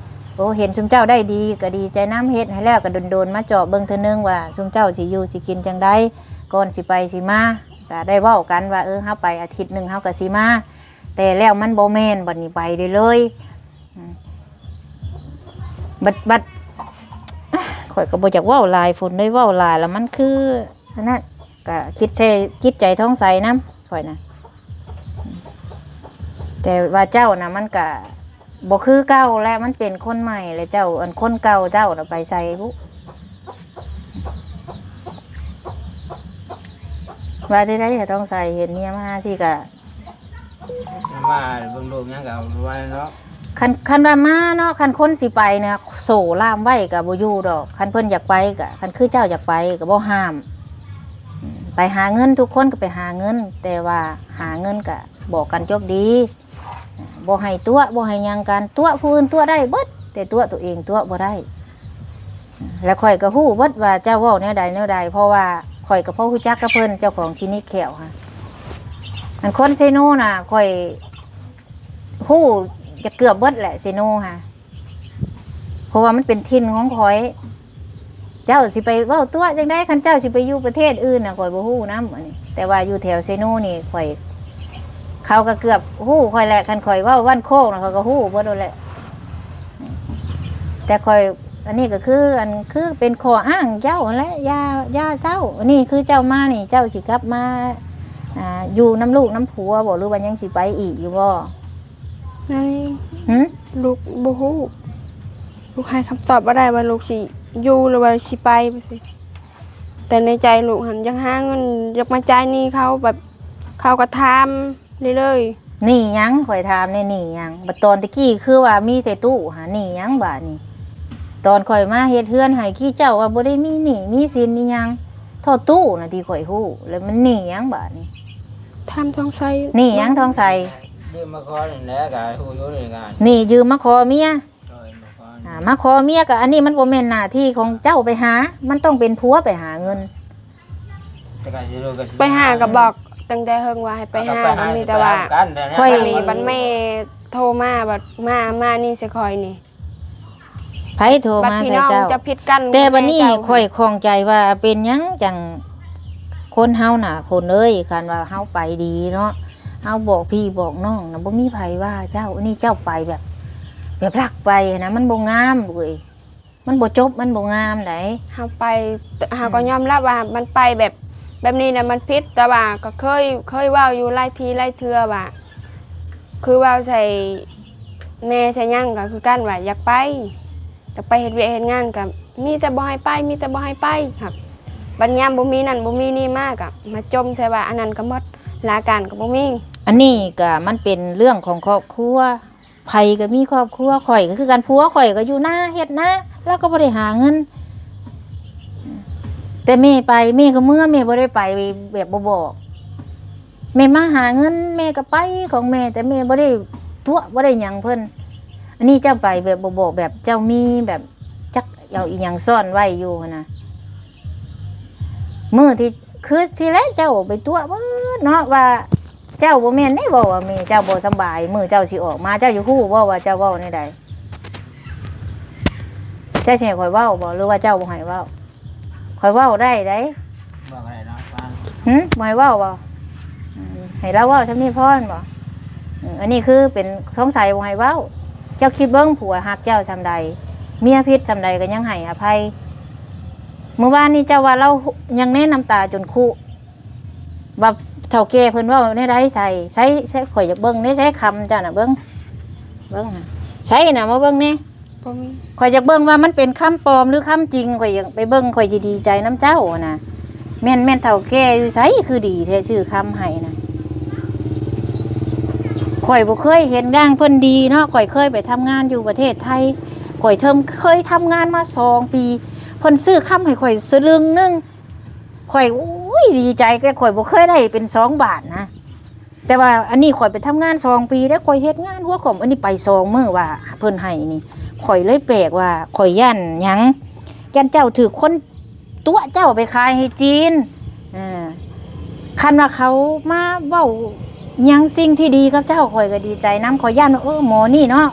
ໂອ້ ເຫັນຊຸມເຈົ້າໄດ້ດີກໍດີໃຈນຳ ເຮັດໃຫ້ແລ້ວກໍດົນໆມາເຈາະເບິ່ງເທື່ອໜຶ່ງວ່າຊຸມເຈົ້າຊິຢູ່ຊິກິນຈັ່ງໃດ ກ່ອນຊິໄປຊິມາ ກໍໄດ້ເວົ້າກັນວ່າ ເອີ ເຮົາໄປອາທິດໜຶ່ງເຮົາກໍຊິມາ ແຕ່ແລ້ວມັນບໍ່ແມ່ນ ບັດນີ້ໄປໄດ້ເລີຍ. ອືມ ບັດ ບັດ ຂ້ອຍກໍບໍ່ຢາກເວົ້າຫຼາຍ ຝົນໄດ້ເວົ້າຫຼາຍແລ້ວມັນຄືອັນນັ້ນ ກໍຄິດໃສ່ຈິດໃຈທອງໃສນຳ ຂ້ອຍນະ ແຕ່ວ່າເຈົ້ານະ ມັນກະບໍ່ຄືເກົ່າແລ້ວ ມັນເປັນຄົນໃໝ່ແລ້ວ ເຈົ້າ ອັນຄົນເກົ່າເຈົ້ານະໄປໃສບຸ? ວ່າຈັ່ງໃດ ທອງໃສເຫັນເມຍມາຊີ້ກະ ມາເບິ່ງລູກຫຍັງກໍວ່າເນາະ ຄັນ ຄັນວ່າມາເນາະ ຄັນຄົນຊິໄປນະ ໂສ້ລ່າມໄວ້ກໍບໍ່ຢູ່ດອກ ຄັນເພິ່ນຢາກໄປກໍ ຄັນຄືເຈົ້າຢາກໄປກໍບໍ່ຫ້າມ ໄປຫາເງິນ ທຸກຄົນກໍໄປຫາເງິນ ແຕ່ວ່າຫາເງິນກໍບອກກັນຈົບດີ ບໍ່ໃຫ້ຕົວະ ບໍ່ໃຫ້ຫຍັງກັນ ຕົວະຜູ້ອື່ນຕົວະໄດ້ເບິດ ແຕ່ຕົວະຕົວເອງຕົວະບໍ່ໄດ້. ແລະຂ້ອຍກໍຮູ້ເບິດວ່າເຈົ້າເວົ້າແນວໃດແນວໃດ ເພາະວ່າຂ້ອຍກໍພໍຮູ້ຈັກກັບເພິ່ນ ເຈົ້າຂອງຄລີນິກແຂ້ວຫັ້ນ ອັນຄົນເຊໂນນະ ຂ້ອຍຮູ້ຈະເກືອບເບິດແຫຼະ ເຊໂນຫັ້ນ ເພາະວ່າມັນເປັນຖິ່ນຂອງຂ້ອຍ. ເຈົ້າຊິໄປເວົ້າຕົວະຈັ່ງໃດ ຄັນເຈົ້າຊິໄປຢູ່ປະເທດອື່ນນະ ຂ້ອຍບໍ່ຮູ້ນຳ ອັນນີ້ ແຕ່ວ່າຢູ່ແຖວເຊໂນນີ້ ຂ້ອຍ ເຂົາກໍເກືອບຮູ້ຂ້ອຍແຫຼະ ຄັນຂ້ອຍເວົ້າບ້ານໂຄກນະ ເຂົາກໍຮູ້ເບິດໂລດແຫຼະ ແຕ່ຂ້ອຍ ອັນນີ້ກໍຄື ອັນ ຄືເປັນຂໍ້ອ້າງເຈົ້າຫັ້ນແຫຼະ ຢ່າ ຢ່າເຈົ້າ ອັນນີ້ຄືເຈົ້າມານີ້ ເຈົ້າຊິກັບມາ ອ່າ ຢູ່ນຳລູກນຳຜົວບໍ່ ຫຼືວ່າຍັງຊິໄປອີກຢູ່ບໍ່? ໃນ ຫຶ? ລູກບໍ່ຮູ້ ລູກໃຫ້ຄຳຕອບບໍ່ໄດ້ວ່າລູກຊິຢູ່ ຫຼືວ່າຊິໄປ ແຕ່ໃນໃຈລູກຫັ້ນຢາກຫາເງິນ ຢາກມາຈ່າຍໜີ້ເຂົາ ແບບເຂົາກໍຖາມເລື້ອຍໆ. ໜີ້ຫຍັງ? ຂ້ອຍຖາມແດ່ ໜີ້ຫຍັງ? ບັດຕອນແຕ່ກີ້ຄືວ່າມີແຕ່ຕູ້ຫາ ໜີ້ຫຍັງບາດນີ້? ຕອນຂ້ອຍມາເຮັດເຮືອນໃຫ້ກີ້ເຈົ້າວ່າບໍ່ໄດ້ມີໜີ້ມີສິນອີ່ຫຍັງ ທໍ່ຕູ້ນະທີ່ຂ້ອຍຮູ້ ແລ້ວມັນໜີ້ຫຍັງບາດນີ້? ຖາມທອງໄຊ ໜີ້ຫຍັງທອງໄຊ? ຢືມມາຂໍນີ້ແຫຼະ ກໍຮູ້ຢູ່ນີ້ກໍ ໜີ້ຢືມມາຂໍເມຍ ໂດຍ ມາຂໍ ອ່າ ມາຂໍເມຍ ກໍອັນນີ້ມັນບໍ່ແມ່ນໜ້າທີ່ຂອງເຈົ້າໄປຫາ ມັນຕ້ອງເປັນຜົວໄປຫາເງິນ. ແຕ່ກໍຊິຮູ້ກໍຊິ ໄປຫາກໍບອກຕັ້ງແຕ່ເຫິງວ່າໃຫ້ໄປຫາ ກໍມີແຕ່ວ່າ ຂ້ອຍ ບັດນີ້ບັດແມ່ໂທມາ ບັດມາ ມານີ້ໃສ່ຂ້ອຍນີ້ ໃຜໂທມາໃສ່ເຈົ້າ? ແຕ່ບັດນີ້ຂ້ອຍຂ້ອງໃຈວ່າເປັນຫຍັງຈັ່ງ ຄົນເຮົານະ ຄົນເອີຍ ຄັນວ່າເຮົາໄປດີເນາະ ເຮົາບອກພີ່ບອກນ້ອງນະ ບໍ່ມີໃຜວ່າເຈົ້າ ອັນນີ້ເຈົ້າໄປແບບ ແບບລັກໄປຫັ້ນນະ ມັນບໍ່ງາມເວີຍ ມັນບໍ່ຈົບ ມັນບໍ່ງາມໃດ໋. ເຮົາໄປ ເຮົາກໍ ອືມ ຍອມຮັບວ່າມັນໄປແບບ ແບບນີ້ນະມັນຜິດ ແຕ່ວ່າກໍເຄີຍ ເຄີຍເວົ້າຢູ່ຫຼາຍທີຫຼາຍເທື່ອວ່າ ຄືເວົ້າໃສ່ແມ່ໃສ່ຫຍັງກໍຄືກັນວ່າຢາກໄປ ຢາກໄປເຮັດວຽກເຮັດງານ ກໍມີແຕ່ບໍ່ໃຫ້ໄປ ມີແຕ່ບໍ່ໃຫ້ໄປ ຫາກບັດຍາມບໍ່ມີນັ້ນບໍ່ມີນີ້ມາ ກໍມາຈົ່ມໃສ່ວ່າອັນນັ້ນກໍໝົດ ລາການກໍບໍ່ມີ. ອັນນີ້ກໍມັນເປັນເລື່ອງຂອງຄອບຄົວ ໃຜກໍມີຄອບຄົວ ຂ້ອຍກໍຄືກັນ ຜົວຂ້ອຍກໍຢູ່ນາ ເຮັດນາ ລາວກໍບໍ່ໄດ້ຫາເງິນ ແຕ່ແມ່ໄປ ແມ່ກໍເມືອ ແມ່ບໍ່ໄດ້ໄປແບບບໍ່ບອກ ແມ່ມາຫາເງິນ ແມ່ກໍໄປຂອງແມ່ ແຕ່ແມ່ບໍ່ໄດ້ຕົວະ ບໍ່ໄດ້ຫຍັງເພິ່ນ ອັນນີ້ເຈົ້າໄປແບບບໍ່ບອກ ແບບເຈົ້າມີແບບຈັກເອົາອີ່ຫຍັງຊ້ອນໄວ້ຢູ່ຫັ້ນນະ. ມື້ທີ່ ຄືຊິແຫຼະ ເຈົ້າໄປຕົວະເບີດເນາະ ວ່າເຈົ້າບໍ່ແມ່ນເດ້ ເວົ້າວ່າແມ່ເຈົ້າບໍ່ສຳບາຍ ມື້ເຈົ້າຊິອອກມາ ເຈົ້າຢາກຮູ້ບໍ່ວ່າເຈົ້າເວົ້າແນວໃດ? ເຈົ້າຊິໃຫ້ຂ້ອຍເວົ້າບໍ່ ຫຼືວ່າເຈົ້າບໍ່ໃຫ້ເວົ້າ? ຂ້ອຍເວົ້າໄດ້ໃດ. ເວົ້າກໍໄດ້ເນາະ ຫຶ? ບໍ່ໃຫ້ເວົ້າບໍ່? ອືມ ໃຫ້ລາວເວົ້າຊ່ຳນີ້ພໍແມ່ນບໍ່? ເອີ ອັນນີ້ຄືເປັນ ສົງໄສບໍ່ໃຫ້ເວົ້າ. ເຈົ້າຄິດເບິ່ງ ຜົວຮັກເຈົ້າຊ່ຳໃດ ເມຍຜິດຊ່ຳໃດກໍຍັງໃຫ້ອະໄພ. ມື້ວານນີ້ເຈົ້າວ່າລາວຍັງແນນ້ຳຕາຈົນຄຸ ວ່າເຖົ້າແກ່ເພິ່ນເວົ້າແນວໃດໃສ່ ໃສ່ ໃສ່ ຂ້ອຍຢາກເບິ່ງເດ້ ໃສ່ຄຳເຈົ້ານະ ເບິ່ງ ເບິ່ງ ໃສ່ນະ ມາເບິ່ງແດ່. ບໍ່ມີ. ຂ້ອຍຢາກເບິ່ງວ່າມັນເປັນຄຳປອມ ຫຼື ຄຳຈິງ ຂ້ອຍຢາກໄປເບິ່ງ ຂ້ອຍຊິດີໃຈນຳເຈົ້າຫັ້ນນະ. ແມ່ນ ແມ່ນເຖົ້າແກ່ຢູ່ໃສຄືດີແທ້ ຊື້ຄຳໃຫ້ນະ. ຂ້ອຍບໍ່ເຄີຍເຫັນຢ່າງເພິ່ນດີເນາະ ຂ້ອຍເຄີຍໄປທຳງານຢູ່ປະເທດໄທ ຂ້ອຍເຖິງເຄີຍທຳງານມາສອງປີ ເພິ່ນຊື້ຄຳໃຫ້ຂ້ອຍສະລຶງໜຶ່ງ ຂ້ອຍ ໂອ້ຍ ດີໃຈ ແຕ່ຂ້ອຍບໍ່ເຄີຍໄດ້ເປັນສອງບາດນະ. ແຕ່ວ່າອັນນີ້ຂ້ອຍໄປທຳງານສອງປີແລ້ວ ຂ້ອຍເຮັດງານຫົວຂ້ອມ ອັນນີ້ໄປສອງມື້ວ່າເພິ່ນໃຫ້ນີ້ ຂ້ອຍເລີຍແປກວ່າ ຂ້ອຍຢ້ານຫຍັງ ຢ້ານເຈົ້າຖືກຄົນຕົວະເຈົ້າໄປຂາຍໃຫ້ຈີນ. ເອີ ຄັນວ່າເຂົາມາເວົ້າຫຍັງສິ່ງທີ່ດີກັບເຈົ້າ ຂ້ອຍກໍດີໃຈນຳ ຂ້ອຍຢ້ານວ່າ ເອີ ໝໍນີ້ເນາະ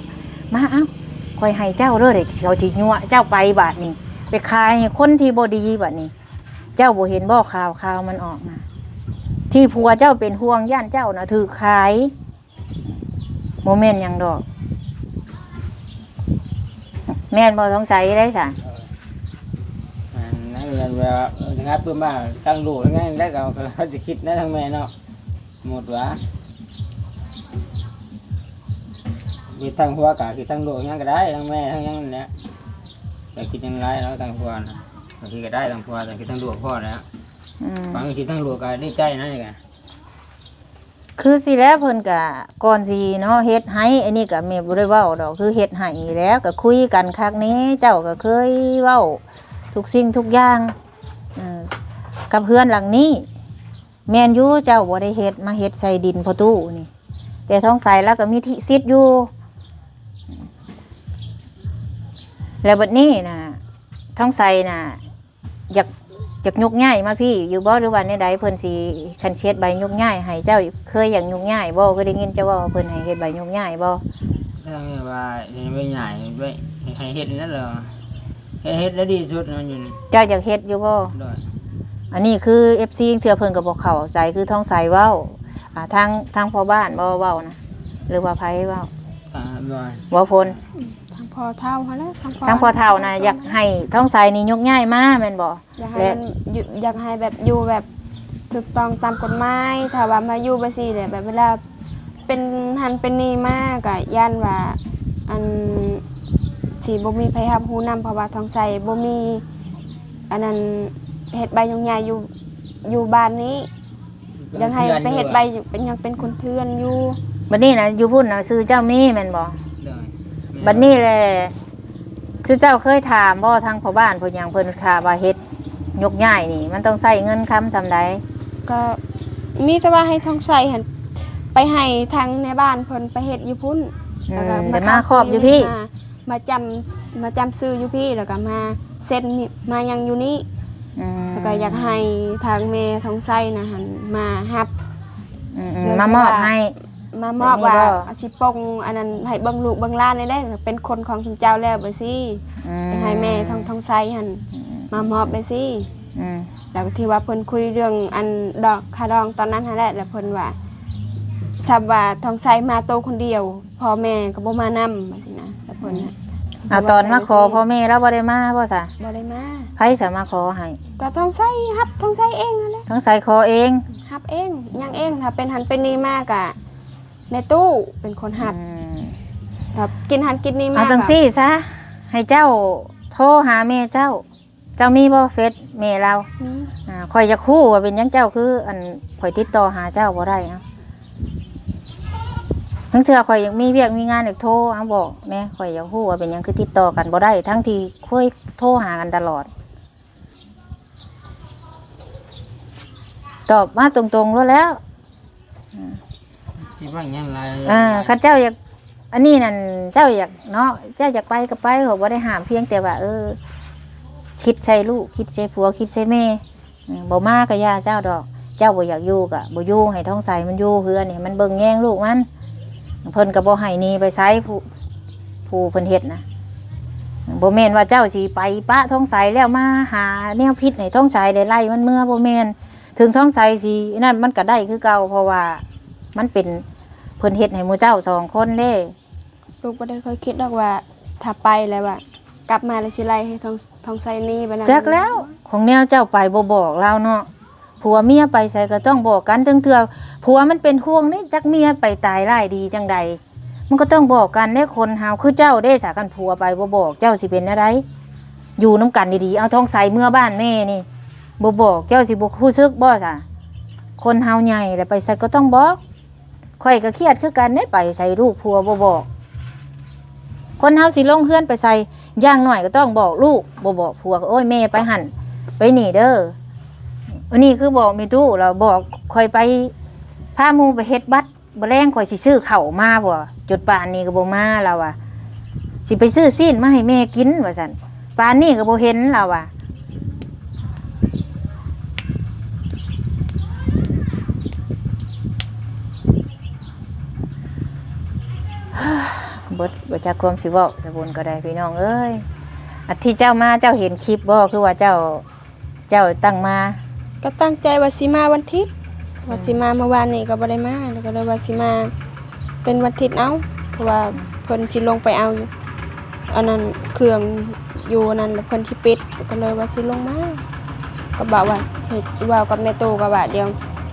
ມາ ເອົ້າ ຂ້ອຍໃຫ້ເຈົ້າເດີ ດຽວເຂົາຊິຍົວະເຈົ້າໄປບາດນີ້ ໄປຂາຍໃຫ້ຄົນທີ່ບໍ່ດີບາດນີ້. ເຈົ້າບໍ່ເຫັນບໍ່ ຂ່າວ ຂ່າວມັນອອກນະ ທີ່ຜົວເຈົ້າເປັນຫ່ວງ ຢ້ານເຈົ້ານະຖືກຂາຍ ບໍ່ແມ່ນຫຍັງດອກ ແມ່ນບໍ່? ສົງໄສໄດ້ສະ ອັນນັ້ນແມ່ນວ່າ ເອີ ຖ້າເກີດມາຕັ້ງລູກແລ້ວໄງ ແລ້ວກໍ ກໍຈະຄິດນະທາງແມ່ເນາະ. ໝົດຫວາ ເຮັດທາງຫົວກະຄິດທາງລູກຫຍັງກໍໄດ້ ທາງແມ່ທາງຫຍັງນັ້ນແຫຼະ ຢ່າຄິດຫຍັງຫຼາຍເນາະ ທາງຜົວນະ ກໍຄິດກໍໄດ້ທາງຜົວ ແຕ່ຄິດທາງລູກພໍແລ້ວ. ອືມ ຟັງຄິດທາງລູກກໍດີໃຈນະ ນີ້ກະ ຄືຊິແລ້ວ ເພິ່ນກະ ກ່ອນຊິເນາະ ເຮັດໃຫ້ ອັນນີ້ກະແມ່ບໍ່ໄດ້ເວົ້າດອກ ຄືເຮັດໃຫ້ແລ້ວ ກະຄຸຍກັນຄັກແນ່ ເຈົ້າກະເຄີຍເວົ້າທຸກສິ່ງທຸກຢ່າງ ເອີ ກັບເຮືອນຫຼັງນີ້. ແມ່ນຢູ່ ເຈົ້າບໍ່ໄດ້ເຮັດ ມາເຮັດໃສ່ດິນພໍ່ຕູ້ນີ້ ແຕ່ທອງໃສລາວກໍມີທິສິດຢູ່. ແລ້ວບັດນີ້ນະ ທອງໃສນະ ຢາກ ຢາກຍົກຍ້າຍມາພີ້ຢູ່ບໍ່ ຫຼືວ່າແນວໃດ? ເພິ່ນຊິ ຄັນຊິເຮັດໃບຍົກຍ້າຍໃຫ້ ເຈົ້າເຄີຍຢາກຍົກຍ້າຍບໍ່? ເຄີຍໄດ້ຍິນເຈົ້າເວົ້າວ່າເພິ່ນໃຫ້ເຮັດໃບຍົກຍ້າຍບໍ່? ແລ້ວແມ່ວ່າໃຫ້ຍ້າຍ ໃຫ້ເຮັດນັ້ນແຫຼະ ເຮັດ ເຮັດແລ້ວດີສຸດເນາະ ຢູ່ນີ້. ເຈົ້າຢາກເຮັດຢູ່ບໍ່? ໂດຍ. ອັນນີ້ຄືເອັຟຊີ ເທື່ອເພິ່ນກໍບໍ່ເຂົ້າໃຈ ຄືທອງໃສເວົ້າ ອ່າ ທາງ ທາງພໍ່ບ້ານບໍ່ເວົ້ານະ ຫຼືວ່າໃຜເວົ້າ? ອ່າ ບໍ່ ບໍ່ພົນ ອືມ ທາງພໍ່ເຖົ້າຫັ້ນແຫຼະ ທາງພໍ່ ທາງພໍ່ເຖົ້ານະ ທາງພໍ່ ຢາກໃຫ້ທອງໃສນີ້ຍົກຍ້າຍມາແມ່ນບໍ່? ຢາກໃຫ້ ແລະ ມັນຢູ່ ຢາກໃຫ້ແບບ ຢູ່ແບບຖືກຕ້ອງຕາມກົດໝາຍ ຖ້າວ່າມາຢູ່ແບບຊີ້ແຫຼະ ແບບເວລາ ເປັນຫັ້ນເປັນນີ້ມາ ກະຢ້ານວ່າ ອັນ ຊິບໍ່ມີໃຜຮັບຮູ້ນຳ ເພາະວ່າທອງໃສບໍ່ມີ ອັນນັ້ນ ເຮັດໃບຍົກຍ້າຍຢູ່ ຢູ່ບ້ານນີ້ ຍັງໃຫ້ໄປເຮັດໃບ ເປັນ ຍັງເປັນຄົນເຖື່ອນຢູ່. ບັດນີ້ນະ ຢູ່ພຸ້ນນະ ຊື່ເຈົ້າມີແມ່ນບໍ່? ໂດຍ. ບັດນີ້ແຫຼະ ຄືເຈົ້າເຄີຍຖາມບໍ່ ທາງພໍ່ບ້ານເພິ່ນຫຍັງ ເພິ່ນຖ້າວ່າເຮັດຍົກຍ້າຍນີ້ ມັນຕ້ອງໃຊ້ເງິນຄຳສ່ຳໃດ? ກໍມີແຕ່ວ່າໃຫ້ທອງໃສຫັ້ນ ໄປໃຫ້ທາງແມ່ບ້ານເພິ່ນໄປເຮັດຢູ່ພຸ້ນ ອືມ ແລ້ວກໍມາ ແຕ່ມາຄອບຢູ່ພີ້ ມາ ມາຈຳ ມາຈຳຊື່ຢູ່ພີ້ ແລ້ວກໍມາເຊັນ ມາຫຍັງຢູ່ນີ້ ອືມ ແລ້ວກໍຢາກໃຫ້ທາງແມ່ທອງໃສນະຫັ້ນມາຮັບ ອືມໆ ເລື່ອງ ມາມອບໃຫ້ ມາມອບ ແບບນີ້ບໍ່ ວ່າຊິປົງອັນນັ້ນ ໃຫ້ເບິ່ງລູກເບິ່ງຫຼານໄດ້ ເປັນຄົນຂອງເຈົ້າແລ້ວ ແບບຊີ້ ອືມ ຈະໃຫ້ແມ່ທອງ ທອງໃສຫັ້ນ ອືມ ມາມອບ ແບບຊີ້ ອືມ ແລ້ວກໍທີ່ວ່າເພິ່ນຄຸຍເລື່ອງອັນດອກ ຄ່າດອງຕອນນັ້ນຫັ້ນແຫຼະ ແລ້ວເພິ່ນວ່າ ຊຳວ່າທອງໃສມາໂຕຄົນດຽວ ພໍ່ແມ່ກໍບໍ່ມານຳ ຈັ່ງຊີ້ນະ ແລ້ວເພິ່ນ ອືມ ນະ ເອົາ ຕອນມາຂໍພໍ່ແມ່ລາວບໍ່ໄດ້ມາບໍ່ຊະ? ບໍ່ໄດ້ມາ. ໃຜຊະມາຂໍໃຫ້? ກໍທອງໃສຮັບ ທອງໃສເອງຫັ້ນແຫຼະ ທອງໃສຂໍເອງ ຮັບເອງ ຫຍັງເອງ ຖ້າເປັນຫັ້ນເປັນນີ້ມາກະ ແມ່ຕູ້ເປັນຄົນຮັບ ອືມ ແບບກິນຫັ້ນກິນນີ້ມາ ເອົາຈັ່ງຊີ້ຊະ ໃຫ້ເຈົ້າໂທຫາແມ່ເຈົ້າ ເຈົ້າມີບໍ່ເຟສແມ່ລາວ? ມີ ອ່າ ຂ້ອຍຢາກຮູ້ວ່າເປັນຫຍັງເຈົ້າຄື ອັນ ຂ້ອຍຕິດຕໍ່ຫາເຈົ້າບໍ່ໄດ້ ເອົ້າ ລາງເທື່ອຂ້ອຍຢາກມີວຽກມີງານ ຢາກໂທ ເອົາ ບອກແດ່ ຂ້ອຍຢາກຮູ້ວ່າເປັນຫຍັງຄືຕິດຕໍ່ກັນບໍ່ໄດ້ ທັງທີ່ເຄີຍໂທຫາກັນຕະຫຼອດ. ຕອບມາຕົງໆໂລດແລ້ວ ອືມ ຊິວ່າຫຍັງຫຼາຍ ເອີ ຄັນເຈົ້າຢາກ ອັນນີ້ນັ້ນເຈົ້າຢາກເນາະ ເຈົ້າຢາກໄປກໍໄປ ຂ້ອຍບໍ່ໄດ້ຫ້າມ ພຽງແຕ່ວ່າ ເອີ ຄິດໃສ່ລູກ ຄິດໃສ່ຜົວ ຄິດໃສ່ແມ່ ອືມ ບໍ່ມາກໍຢ່າເຈົ້າດອກ ເຈົ້າບໍ່ຢາກຢູ່ກໍບໍ່ຢູ່ ໃຫ້ທອງໃສມັນຢູ່ເຮືອນນີ້ ໃຫ້ມັນເບິ່ງແຍງລູກມັນ ເພິ່ນກໍບໍ່ໃຫ້ໜີໄປໃສ ຜູ້ ຜູ້ເພິ່ນເຮັດນະ ບໍ່ແມ່ນວ່າເຈົ້າຊິໄປປະທອງໃສແລ້ວມາຫາແນວຜິດໃຫ້ທອງໃສ ແລ້ວໄລ່ມັນເມືອ ບໍ່ແມ່ນ ເຖິງທອງໃສຊິນັ້ນມັນກໍໄດ້ຄືເກົ່າ ເພາະວ່າມັນເປັນ ເພິ່ນເຮັດໃຫ້ໝູ່ເຈົ້າສອງຄົນເດ້. ລູກບໍ່ໄດ້ເຄີຍຄິດດອກວ່າ ຖ້າໄປແລ້ວວ່າ ກັບມາແລ້ວຊິໄລ່ໃຫ້ທອງ ທອງໃສໜີແບບນັ້ນ ຈັກແລ້ວ ຂອງແນວເຈົ້າໄປບໍ່ບອກລາວເນາະ ຜົວເມຍໄປໃສກໍຕ້ອງບອກກັນ ເຖິງເທື່ອຜົວມັນເປັນຫ່ວງນີ້ ຈັກເມຍໄປຕາຍຮ້າຍດີຈັ່ງໃດ ມັນກໍຕ້ອງບອກກັນເດ້ ຄົນເຮົາ ຄືເຈົ້າເດ້ສາ ຄັນຜົວໄປບໍ່ບອກ ເຈົ້າຊິເປັນແນວໃດ? ຢູ່ນຳກັນດີໆ ເອົາທອງໃສເມືອບ້ານແມ່ນີ້ ບໍ່ບອກ ເຈົ້າຊິບໍ່ຮູ້ສຶກບໍ່ສາ? ຄົນເຮົາໃຫຍ່ແລ້ວ ໄປໃສກໍຕ້ອງບອກ. ຂ້ອຍກໍຄຽດຄືກັນເດ້ ໄປໃສລູກຜົວບໍ່ບອກ. ຄົນເຮົາຊິລົງເຮືອນໄປໃສ ຢ່າງໜ້ອຍກໍຕ້ອງບອກລູກ ບໍ່ບອກຜົວກໍ ໂອ້ຍ ແມ່ໄປຫັ້ນໄປນີ້ເດີ. ອັນນີ້ຄືບອກແມ່ຕູ້ລາວ ບອກຂ້ອຍໄປພາໝູ່ໄປເຮັດບັດ ມື້ແລງຂ້ອຍຊິຊື້ເຂົ້າມາບໍ່ ຈົນປານນີ້ກໍບໍ່ມາ ລາວວ່າ ຊິໄປຊື້ຊີ້ນມາໃຫ້ແມ່ກິນວ່າຊັ້ນ ປານນີ້ກໍບໍ່ເຫັນ ລາວວ່າ ເບິດ ບໍ່ຈັກຄວາມຊິເວົ້າ ສະບຸນກໍໄດ້ ພີ່ນ້ອງເອີຍ. ອັນທີ່ເຈົ້າມາ ເຈົ້າເຫັນຄລິບບໍ່ ຄືວ່າເຈົ້າ ເຈົ້າຕັ້ງມາ? ກໍຕັ້ງໃຈວ່າຊິມາວັນທິດ ວ່າຊິມາ ເມື່ອວານນີ້ກໍບໍ່ໄດ້ມາ ແລ້ວກໍເລີຍວ່າຊິມາເປັນວັນທິດເອົາ ເພາະວ່າເພິ່ນຊິລົງໄປເອົາ ອັນນັ້ນ ເຄື່ອງຢູ່ອັນນັ້ນ ແລ້ວເພິ່ນຊິປິດ ກໍເລີຍວ່າຊິລົງມາ ກໍບອກວ່າ ເຮັດ ເວົ້າກັບແມ່ຕູ້ກໍວ່າ ດຽວ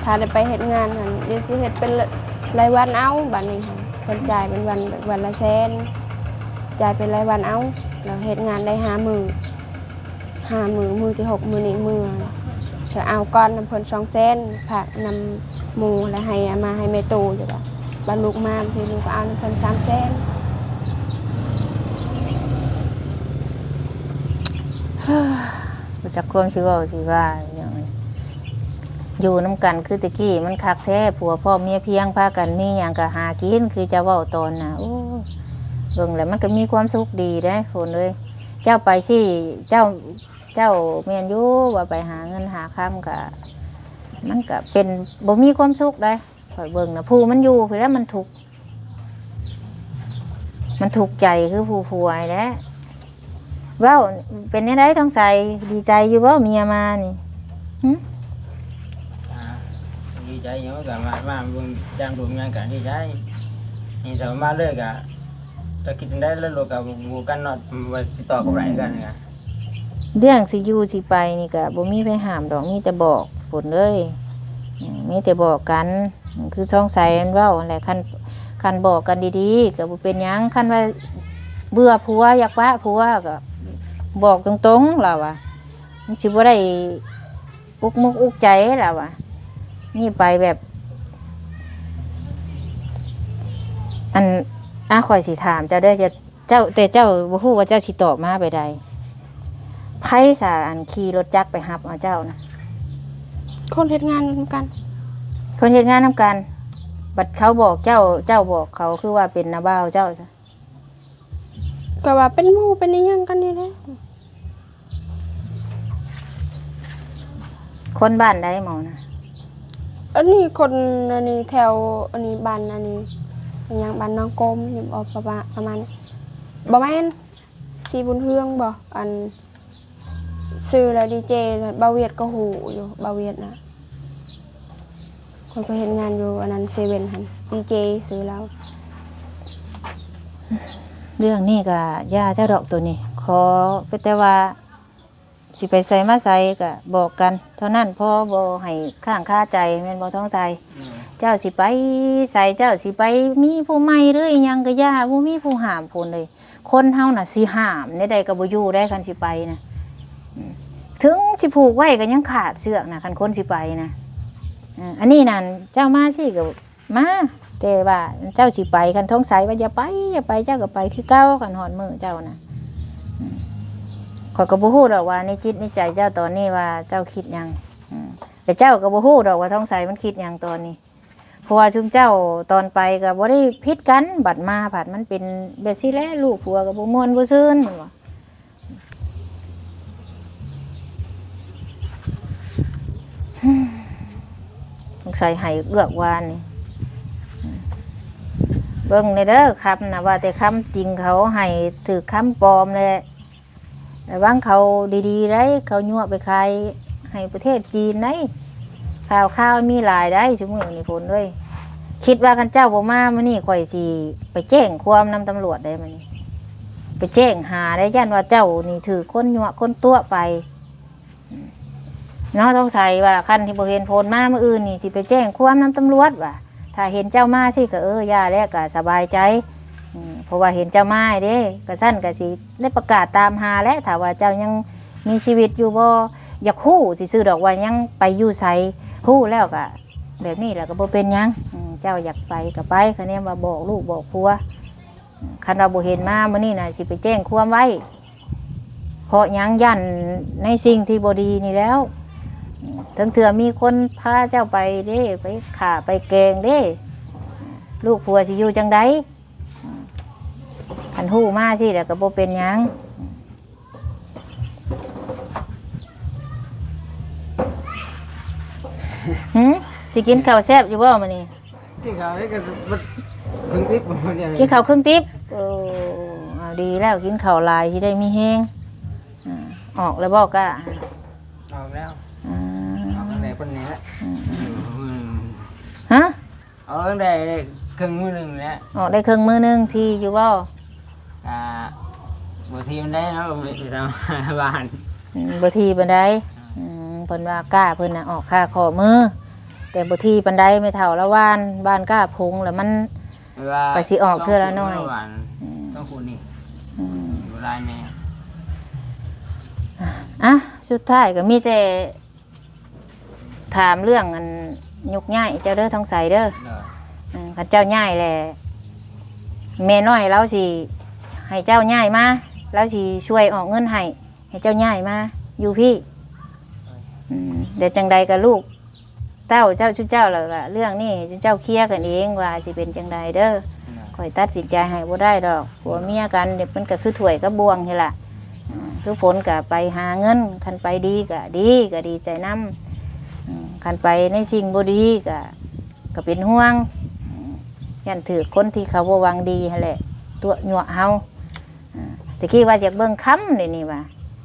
ຖ້າໄດ້ໄປເຮັດງານຫັ້ນ ດຽວຊິເຮັດເປັນລາຍວັນເອົາ ບາດນີ້ຫັ້ນ ເພິ່ນຈ່າຍເປັນວັນ ແບບວັນລະແສນ ຈ່າຍເປັນລາຍວັນເອົາ ແລ້ວເຮັດງານໄດ້ຫ້າມື້ ຫ້າມື້ ມື້ທີຫົກ ມື້ນີ້ເມືອ ເພື່ອເອົາກ່ອນນຳເພິ່ນສອງແສນ ພາກນຳໝູ່ ແລ້ວໃຫ້ເອົາມາໃຫ້ແມ່ຕູ້ຢູ່ວ່າ ບາດລູກມາ ຊິລູກກໍເອົານຳເພິ່ນສາມແສນ. ບໍ່ຈັກຄວາມຊິເວົ້າຊິວ່າຫຍັງ ຢູ່ນຳກັນຄືແຕ່ກີ້ມັນຄັກແທ້ ຜົວພ້ອມເມຍພຽງ ພາກັນມີຫຍັງກໍຫາກິນ ຄືເຈົ້າເວົ້າຕອນນະ ໂອ້ ເບິ່ງແລ້ວມັນກໍມີຄວາມສຸກດີເດ້ ໂພນເອີຍ. ເຈົ້າໄປຊິ ເຈົ້າ ເຈົ້າແມ່ນຢູ່ວ່າໄປຫາເງິນຫາຄຳກະ ມັນກະເປັນ ບໍ່ມີຄວາມສຸກໃດ ຂ້ອຍເບິ່ງນະ ຜູ້ມັນຢູ່ພຸ້ນແຫຼະມັນທຸກ ມັນທຸກໃຈຄືຜູ້ຜົວນີ້ແຫຼະ. ເວົ້າ ເປັນແນວໃດທອງໃສ ດີໃຈຢູ່ບໍ່ເມຍມານີ້? ຫຶ? ອ່າ ດີໃຈຢູ່ ກະມາ ມາເບິ່ງຢ່າງດູຫຍັງກະດີໃຈ ນີ້ຖ້າມາເລີຍກະ ຈັກຄິດຈັ່ງໃດແລ້ວ ໂລກກະບໍ່ກັນເນາະ ບໍ່ຕິດຕໍ່ກັນໄດ້ຄືກັນກະ ເລື່ອງຊິຢູ່ຊິໄປນີ້ກະບໍ່ມີໃຜຫ້າມດອກ ມີແຕ່ບອກພຸ້ນເລີຍ ມີແຕ່ບອກກັນ ຄືທອງໃສມັນເວົ້າຫັ້ນແຫຼະ ຄັນ ຄັນບອກກັນດີໆ ກະບໍ່ເປັນຫຍັງ ຄັນວ່າເບື່ອຜົວ ຢາກປະຜົວ ກະບອກຕົງໆ ລາວວ່າ ມັນຊິບໍ່ໄດ້ອຸກມຸກອຸກໃຈ ລາວວ່າ ນີ້ໄປແບບ ອັນ ອາ ຂ້ອຍຊິຖາມເຈົ້າເດີ ເຈົ້າ ເຈົ້າ ແຕ່ເຈົ້າບໍ່ຮູ້ວ່າເຈົ້າຊິຕອບມາແບບໃດ ໃຜສາ ອັນຂີ່ລົດຈັກໄປຮັບເອົາເຈົ້ານະ? ຄົນເຮັດງານນຳກັນ ຄົນເຮັດງານນຳກັນ ບັດເຂົາບອກເຈົ້າ ເຈົ້າບອກເຂົາ ຄືວ່າເປັນນ້າບ່າວເຈົ້າຊະ? ກໍວ່າເປັນໝູ່ເປັນອີ່ຫຍັງກັນນີ້ແຫຼະ. ຄົນບ້ານໃດໝໍນະ? ອັນນີ້ຄົນອັນນີ້ແຖວອັນນີ້ ບ້ານອັນນີ້ ອີ່ຫຍັງ ບ້ານໜອງກົມນີ້ບໍ ປະມານ ປະມານ ບໍ່ແມ່ນ ສີບຸນເຮືອງບໍ ອັນ ຊື່ລາວດີເຈ ບ່າວຫວຽດກໍຮູ້ຢູ່ ບ່າວຫວຽດນະ ເພິ່ນກໍເຮັດງານຢູ່ອັນນັ້ນ ເຊເວັນຫັ້ນ ດີເຈ ຊື່ລາວ. ເລື່ອງນີ້ກໍຢ່າຊະດອກໂຕນີ້ ຂໍແຕ່ວ່າ ຊິໄປໃສມາໃສກະບອກກັນເທົ່ານັ້ນ ພໍບໍ່ໃຫ້ຄ້າງຄາໃຈ ແມ່ນບໍ່ທອງໃສ? ອືມ ເຈົ້າຊິໄປໃສ ເຈົ້າຊິໄປມີຜູ້ໃໝ່ ຫຼືອີ່ຫຍັງກະຢ່າ ບໍ່ມີຜູ້ຫ້າມພຸ້ນເລີຍ. ຄົນເຮົານະຊິຫ້າມແນວໃດກະບໍ່ຢູ່ໄດ້ ຄັນຊິໄປນະ ອືມ ເຖິງຊິຜູກໄວ້ກະຍັງຂາດເຊືອກນະ ຄັນຄົນຊິໄປນະ. ເອີ ອັນນີ້ນັ້ນ ເຈົ້າມາຊີ້ກະ ມາ ແຕ່ວ່າເຈົ້າຊິໄປ ຄັນທອງໃສວ່າຢ່າໄປ ຢ່າໄປ ເຈົ້າກໍໄປຄືເກົ່າ ຄັນຮອດມື້ເຈົ້ານະ. ອືມ ຂ້ອຍກໍບໍ່ຮູ້ດອກວ່າໃນຈິດໃນໃຈເຈົ້າຕອນນີ້ວ່າເຈົ້າຄິດຫຍັງ ອືມ ແລະເຈົ້າກໍບໍ່ຮູ້ດອກວ່າທອງໃສມັນຄິດຫຍັງຕອນນີ້. ພາະວ່າຊຸມເຈົ້າຕອນໄປກໍບໍ່ໄດ້ຜິດກັນ, ບັດມາພັດມັນເປັນແບບຊີ້ແຫຼະ, ລູກຜົວກໍບໍ່ມ່ວນບໍ່ຊື່ນ, ແມ່ນບໍ່? ສົງໄສໄຫ້ເອືອກວານນີ້. ເບິ່ງແດ່ເດີ ຄຳນະ ວ່າແຕ່ຄຳຈິງເຂົາໃຫ້ຖືກຄຳປອມແຫຼະ. ລະວັງເຂົາດີໆໄດ໋, ເຂົາຍົວະໄປຂາຍໃຫ້ປະເທດຈີນໄດ໋. ຂ່າວຄາວມີຫຼາຍໄດ໋ຊຸມື້ນີ້ ພົນເອີຍ. ຄິດວ່າຄັນເຈົ້າບໍ່ມາມື້ນີ້ ຂ້ອຍຊິໄປແຈ້ງຄວາມນຳຕຳຫຼວດໄດ໋ມື້ນີ້, ໄປແຈ້ງຫາໄດ໋, ຢ້ານວ່າເຈົ້ານີ້ຖືກຄົນຍົວະຄົນຕົວະໄປ. ເນາະ ສົງໄສວ່າຄັນທີ່ບໍ່ເຫັນຜົນມາມື້ອື່ນນີ້ ຊິໄປແຈ້ງຄວາມນຳຕຳຫຼວດວ່າ ຖ້າເຫັນເຈົ້າມາຊີ້ກໍ ເອີ ຢ່າແລ້ວ ກໍສະບາຍໃຈ. ອືມ ເພາະວ່າເຫັນເຈົ້າມາເດ້, ກະຊັ້ນກະຊິໄດ້ປະກາດຕາມຫາແຫຼະ. ຖ້າວ່າເຈົ້າຍັງມີຊີວິດຢູ່ບໍ່ ຢາກຮູ້ຊື່ໆດອກວ່າຍັງໄປຢູ່ໃສ, ຮູ້ແລ້ວກະແບບນີ້ແຫຼະ ກໍບໍ່ເປັນຫຍັງ. ອືມ ເຈົ້າຢາກໄປກໍໄປ, ຄະແນນວ່າບອກລູກບອກຜົວ. ຄັນວ່າບໍ່ເຫັນມາມື້ນີ້ນະ ຊິໄປແຈ້ງຄວາມໄວ້. ເພາະຫຍັງ? ຢ້ານໃນສິ່ງທີ່ບໍ່ດີນີ້ແລ້ວ. ເຖິງເທື່ອມີຄົນພາເຈົ້າໄປເດ້, ໄປຂ້າໄປແກງເດ້, ລູກຜົວຊິຢູ່ຈັ່ງໃດ? ຄັນຮູ້ມາຊີ້ແລ້ວກໍບໍ່ເປັນຫຍັງ. ຫື? ຊິກິນເຂົ້າແຊບຢູ່ບໍ່ມື້ນີ້? ກິນເຂົ້ານີ້ກໍເຄິ່ງຕິບ ກິນເຂົ້າເຄິ່ງຕິບ. ໂອ້ ເອົາ ດີແລ້ວ ກິນເຂົ້າຫຼາຍຊິໄດ້ມີແຮງ. ອາ ອອກແລ້ວບໍ່ກ້າ? ອອກແລ້ວ. ອືມ ອອກຕັ້ງແຕ່ເພິ່ນນີ້ແຫຼະ. ອືມ ອືມ ຮະ? ອອກຕັ້ງແຕ່ເຄິ່ງມື້ໜຶ່ງແຫຼະ. ອອກໄດ້ເຄິ່ງມື້ໜຶ່ງ ຖີ່ຢູ່ບໍ່? ກະບໍ່ຖີ່ປານໃດເນາະ ໄປທຳງານບ້ານ. ອືມ ບໍ່ຖີ່ປານໃດ. ອືມ ເພິ່ນວ່າກ້າເພິ່ນນະອອກຄ່າຂໍ້ມື ແຕ່ບໍ່ຖີ່ປານໃດ. ແມ່ເຖົ້າລາວຫວ່ານ ຫວ່ານກ້າຜົງ ແລ້ວມັນກໍຊິອອກເທື່ອລະໜ້ອຍ. ອືມ ສອງຄູນນີ້ ອືມ ຢູ່ຫຼາຍແນ່. ອ່ະ ສຸດທ້າຍກໍມີແຕ່ ຖາມເລື່ອງອັນຍົກຍ້າຍເຈົ້າເດີ ທອງໃສເດີ. ໂດຍ. ເອີ ຄັນເຈົ້າຍ້າຍແລ້ວ ແມ່ນ້ອຍລາວຊິໃຫ້ເຈົ້າຍ້າຍມາ, ລາວຊິຊ່ວຍອອກເງິນໃຫ້ ໃຫ້ເຈົ້າຍ້າຍມາຢູ່ພີ້. ໂດຍ. ອືມ ແຕ່ຈັ່ງໃດກໍລູກເຕົ້າເຈົ້າ ຊຸມເຈົ້າ ແລ້ວກໍເລື່ອງນີ້ໃຫ້ຊຸມເຈົ້າເຄຍກັນເອງວ່າຊິເປັນຈັ່ງໃດເດີ. ໂດຍ. ຂ້ອຍຕັດສິນໃຈໃຫ້ບໍ່ໄດ້ດອກ. ຜົວເມຍກັນ ມັນກໍຄືຖ້ວຍກັບບ່ວງນີ້ລະ. ອືມ ຄືຝົນກໍໄປຫາເງິນ, ຄັນໄປດີກໍດີ ກໍດີໃຈນຳ. ອືມ ຄັນໄປໃນສິ່ງບໍ່ດີກໍ ກໍເປັນຫ່ວງ. ອືມ ຢ້ານຖືກຄົນທີ່ເຂົາບໍ່ຫວັງດີຫັ້ນແຫຼະຕົວະຍົວະເຮົາ. ອືມ ແຕ່ກີ້ວ່າຢາກເບິ່ງຄຳ ດຽວນີ້ວ່າ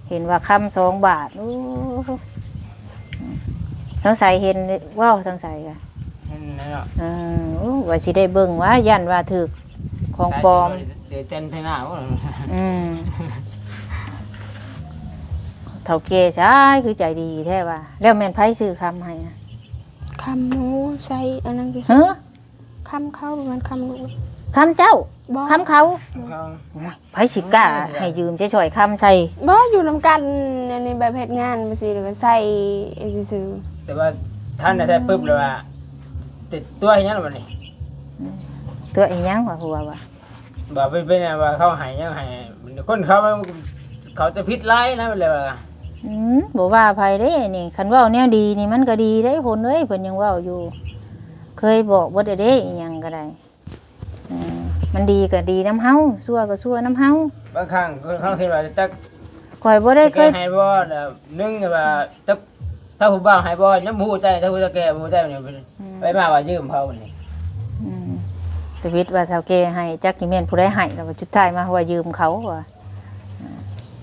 ເຫັນວ່າຄຳສອງບາດ. ໂອ້ ທອງໃສເຫັນບໍ່? ທອງໃສກະເຫັນແລ້ວເນາະ. ເອີ ໂອ້ ວ່າຊິໄດ້ເບິ່ງວ່າ ຢ້ານວ່າຖືກຂອງປອມ. ເດເຕັນເທນາ. ອືມ ເຖົ້າແກ່ຊາຍ ຄືໃຈດີແທ້ວ່າ. ແລ້ວແມ່ນໃຜຊື້ຄຳໃຫ້ນະ? ຄຳໝູໃສ່ອັນນັ້ນຊື່. ຮະ? ຄຳເຂົາ ບໍ່ແມ່ນຄຳລູກ. ຄຳເຈົ້າ? ບໍ່ ຄຳເຂົາ. ຄຳເຂົາ. ໂອ້ຍ ໃຜຊິກ້າໃຫ້ຢືມໃຊ້ສອຍຄຳໃສ່? ບໍ່ ຢູ່ນຳກັນ ອັນນີ້ແບບເຮັດງານຈັ່ງຊີ້ ແລ້ວກໍໃສ່ຊື່ໆ. ແຕ່ວ່າທ່ານໄດ້ໃສ່ປຶບແລ້ວວ່າ ຕິດຕົວະອີຫຍັງບັດນີ້? ຕົວະອີຫຍັງວະ ຜົວວ່າ? ບໍ່ ເປັນ ເປັນຫຍັງວ່າເຂົາໃຫ້ຫຍັງໃຫ້ ຄົນເຂົາ ເຂົາຈະຜິດຫຼາຍນະ ແລ້ວວ່າ. ອືມ ບໍ່ວ່າໃຜເດ້ນີ້ ຄັນເວົ້າແນວດີນີ້ມັນກໍດີເດ້ ພົນເອີຍ. ເພິ່ນຍັງເວົ້າຢູ່ ເຄີຍບອກເບິດແລ້ວເດ້ ອີຫຍັງກໍໄດ້. ເອີ ມັນດີກໍດີນຳເຮົາ ຊົ່ວກໍຊົ່ວນຳເຮົາ. ບາງຄັ້ງເຮົາຄິດວ່າຈັກ ຂ້ອຍບໍ່ໄດ້ເຄີຍ ໃຫ້ບໍ່ ໜຶ່ງວ່າຈັກ ຖ້າຜູ້ບ່າວໃຫ້ບໍ່ ຍັງບໍ່ຮູ້ໃຈ, ຖ້າຜູ້ເຖົ້າແກ່ບໍ່ຮູ້ໃຈ. ອືມ ໄປມາວ່າຢືມເຂົານີ້. ອືມ ທຳອິດວ່າເຖົ້າແກ່ໃຫ້ ຈັກຊິແມ່ນຜູ້ໃດໃຫ້ ແລ້ວສຸດທ້າຍມາວ່າຢືມເຂົາວ່າ.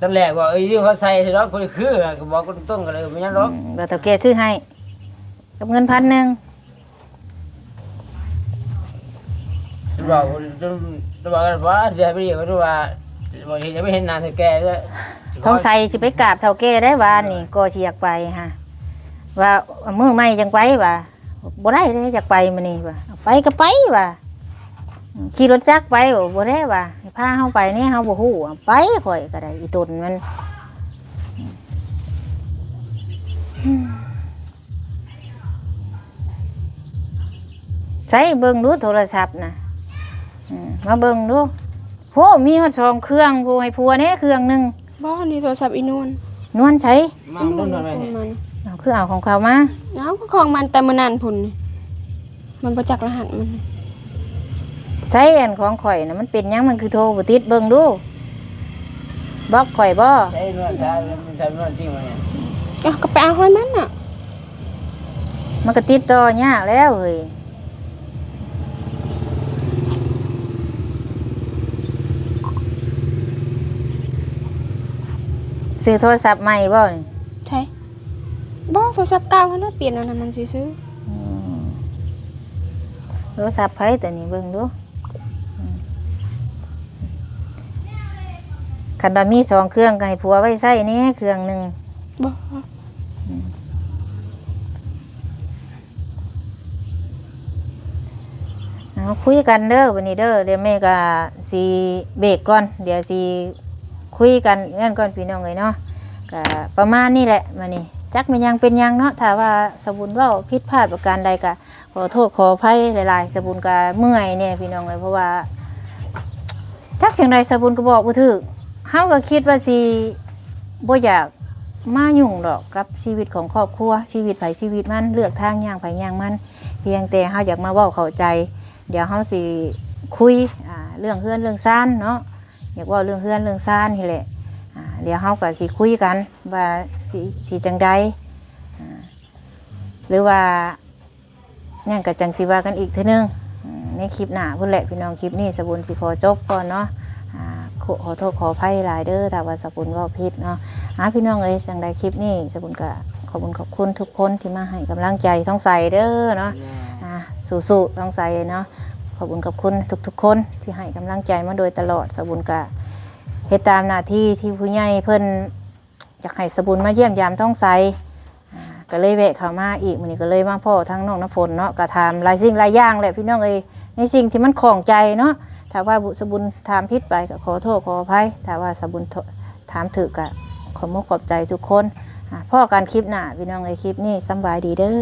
ຕອນແລກວ່າ ເອີ ຢືມເຂົາໃສ່ຊິດອກ ຜູ້ໃດຄື ກໍບອກຕົງໆ ກໍເລີຍບໍ່ຍັງດອກ. ອືມ ວ່າເຖົ້າແກ່ຊື້ໃຫ້ ກັບເງິນພັນໜຶ່ງ. ຈະເວົ້າ ຈະ ຈະເວົ້າວ່າຊິໃຫ້ໄປດຽວ ຫຼືວ່າ ບໍ່ເຫັນ ຈະໄປເຫັນໜ້າເຖົ້າແກ່ເດີ. ທອງໃສຊິໄປກາບເຖົ້າແກ່ໄດ້ວານນີ້ ກໍຊິຢາກໄປຫາ ວ່າມື້ໃໝ່ຈັ່ງໄປວ່າ. ບໍ່ໄດ້ເດ້ ຢາກໄປມື້ນີ້ວ່າ. ໄປກໍໄປວ່າ. ຂີ່ລົດຈັກໄປ ບໍ່ໄດ້ວ່າ ໃຫ້ພາເຮົາໄປແດ່ ເຮົາບໍ່ຮູ້. ໄປ ຂ້ອຍກໍໄດ້ ອີຕົນມັນ. ໃສເບິ່ງດູໂທລະສັບນະ ອືມ ມາເບິ່ງດູ. ໂຫ ມີຮອດສອງເຄື່ອງ. ໂຫ ໃຫ້ຜົວແດ່ເຄື່ອງໜຶ່ງ. ບໍ່ ນີ້ໂທລະສັບອີນວນ. ນວນໃສ? ມາ ນວນ ນວນໄວ້. ເອົາ ຄືເອົາຂອງເຂົາມາ? ເອົາ ກໍຂອງມັນແຕ່ມື້ນັ້ນພຸ້ນ. ມັນບໍ່ຈັກລະຫັດມັນ. ໃຊ້ອັນຂອງຂ້ອຍນະ ມັນເປັນຫຍັງ ມັນຄືໂທບໍ່ຕິດ ເບິ່ງດູ. ບລັອກຂ້ອຍບໍ່? ໃຊ້ນວດທາ ມັນໃຊ້ນວດຈິງຫວາ? ເອົ້າ ກໍໄປເອົາໃຫ້ມັນນະ. ມັນກໍຕິດຕໍ່ຍາກແລ້ວເຮີ້ຍ. ຊື້ໂທລະສັບໃໝ່ບໍ່ນີ້? ໃຊ່. ບໍ່ ໂທລະສັບເກົ່າຫັ້ນແຫຼະ ປ່ຽນອັນນັ້ນມັນຊື່ໆ. ອືມ ໂທລະສັບໃຜຕົວນີ້ ເບິ່ງດູ. ອືມ ຄັນວ່າມີສອງເຄື່ອງ ກໍໃຫ້ຜົວໄວ້ໃຊ້ແດ່ເຄື່ອງໜຶ່ງ. ບໍ່. ອືມ ເອົາ ຄຸຍກັນເດີ ບັດນີ້ເດີ. ດຽວແມ່ກໍຊິເບຣກກ່ອນ ດຽວຊິຄຸຍກັນນັ້ນກ່ອນ ພີ່ນ້ອງເອີຍເນາະ. ກໍປະມານນີ້ແຫຼະ ບັດນີ້ ຈັກແມ່ນຫຍັງເປັນຫຍັງເນາະ. ຖ້າວ່າສາວບຸນເວົ້າຜິດພາດປະການໃດ ກໍຂໍໂທດຂໍອະໄພຫຼາຍໆ. ສາວບຸນກໍເມື່ອຍແດ່ ພີ່ນ້ອງເອີຍ ເພາະວ່າ ຈັກຈັ່ງໃດ ສາວບຸນກໍບອກບໍ່ຖືກ. ເຮົາກໍຄິດວ່າຊິບໍ່ຢາກມາຫຍຸ້ງດອກກັບຊີວິດຂອງຄອບຄົວ ຊີວິດໃຜຊີວິດມັນ ເລືອກທາງຍ່າງໃຜຍ່າງມັນ. ພຽງແຕ່ເຮົາຢາກມາເວົ້າເຂົ້າໃຈ ດຽວເຮົາຊິຄຸຍ ອ່າ ເລື່ອງເຮືອນເລື່ອງຊານເນາະ ຢາກເວົ້າເລື່ອງເຮືອນເລື່ອງຊານນີ້ແຫຼະ. ອ່າ ດຽວເຮົາກໍຊິຄຸຍກັນວ່າຊິ ຊິຈັ່ງໃດ ອ່າ ຫຼືວ່າ ຍັງກະຈັ່ງຊິວ່າກັນອີກເທື່ອໜຶ່ງ ອືມ ໃນຄລິບໜ້າພຸ້ນແຫຼະ ພີ່ນ້ອງ. ຄລິບນີ້ສາວບຸນຊິຂໍຈົບກ່ອນເນາະ. ອ່າ ຂໍ ຂໍໂທດຂໍອະໄພຫຼາຍເດີ ຖ້າວ່າສາວບຸນເວົ້າຜິດເນາະ. ອ່າ ພີ່ນ້ອງເອີຍ ຈັ່ງໃດຄລິບນີ້ສາວບຸນກະຂອບຄຸນ ຂອບຄຸນທຸກຄົນທີ່ມາໃຫ້ກຳລັງໃຈທອງໃສເດີເນາະ. ອ່າ ສູ້ໆ ທອງໃສເນາະ. ຂອບຄຸນ ຂອບຄຸນທຸກໆຄົນທີ່ໃຫ້ກຳລັງໃຈມາໂດຍຕະຫຼອດ. ສາວບຸນກະເຮັດຕາມໜ້າທີ່ທີ່ຜູ້ໃຫຍ່ເພິ່ນ ຢາກໃຫ້ສາວບຸນມາຢ້ຽມຢາມທອງໃສ ອ່າ ກໍເລີຍແວະເຂົ້າມາອີກ. ມື້ນີ້ກໍເລີຍມາພໍ້ທາງນ້ອງນ້ຳຝົນເນາະ ກໍຖາມຫຼາຍສິ່ງຫຼາຍຢ່າງແຫຼະ ພີ່ນ້ອງເອີຍ ໃນສິ່ງທີ່ມັນຂ້ອງໃຈເນາະ. ຖ້າວ່າສາວບຸນຖາມຜິດໄປກໍຂໍໂທດຂໍອະໄພ ຖ້າວ່າສາວບຸນຖາມຖືກກໍຂອບມຸກຂອບໃຈທຸກຄົນ. ອ່າ ພໍ້ກັນຄລິບໜ້າ ພີ່ນ້ອງເອີຍ. ຄລິບນີ້ສຳບາຍດີເດີ.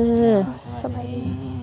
ສະບາຍດີ.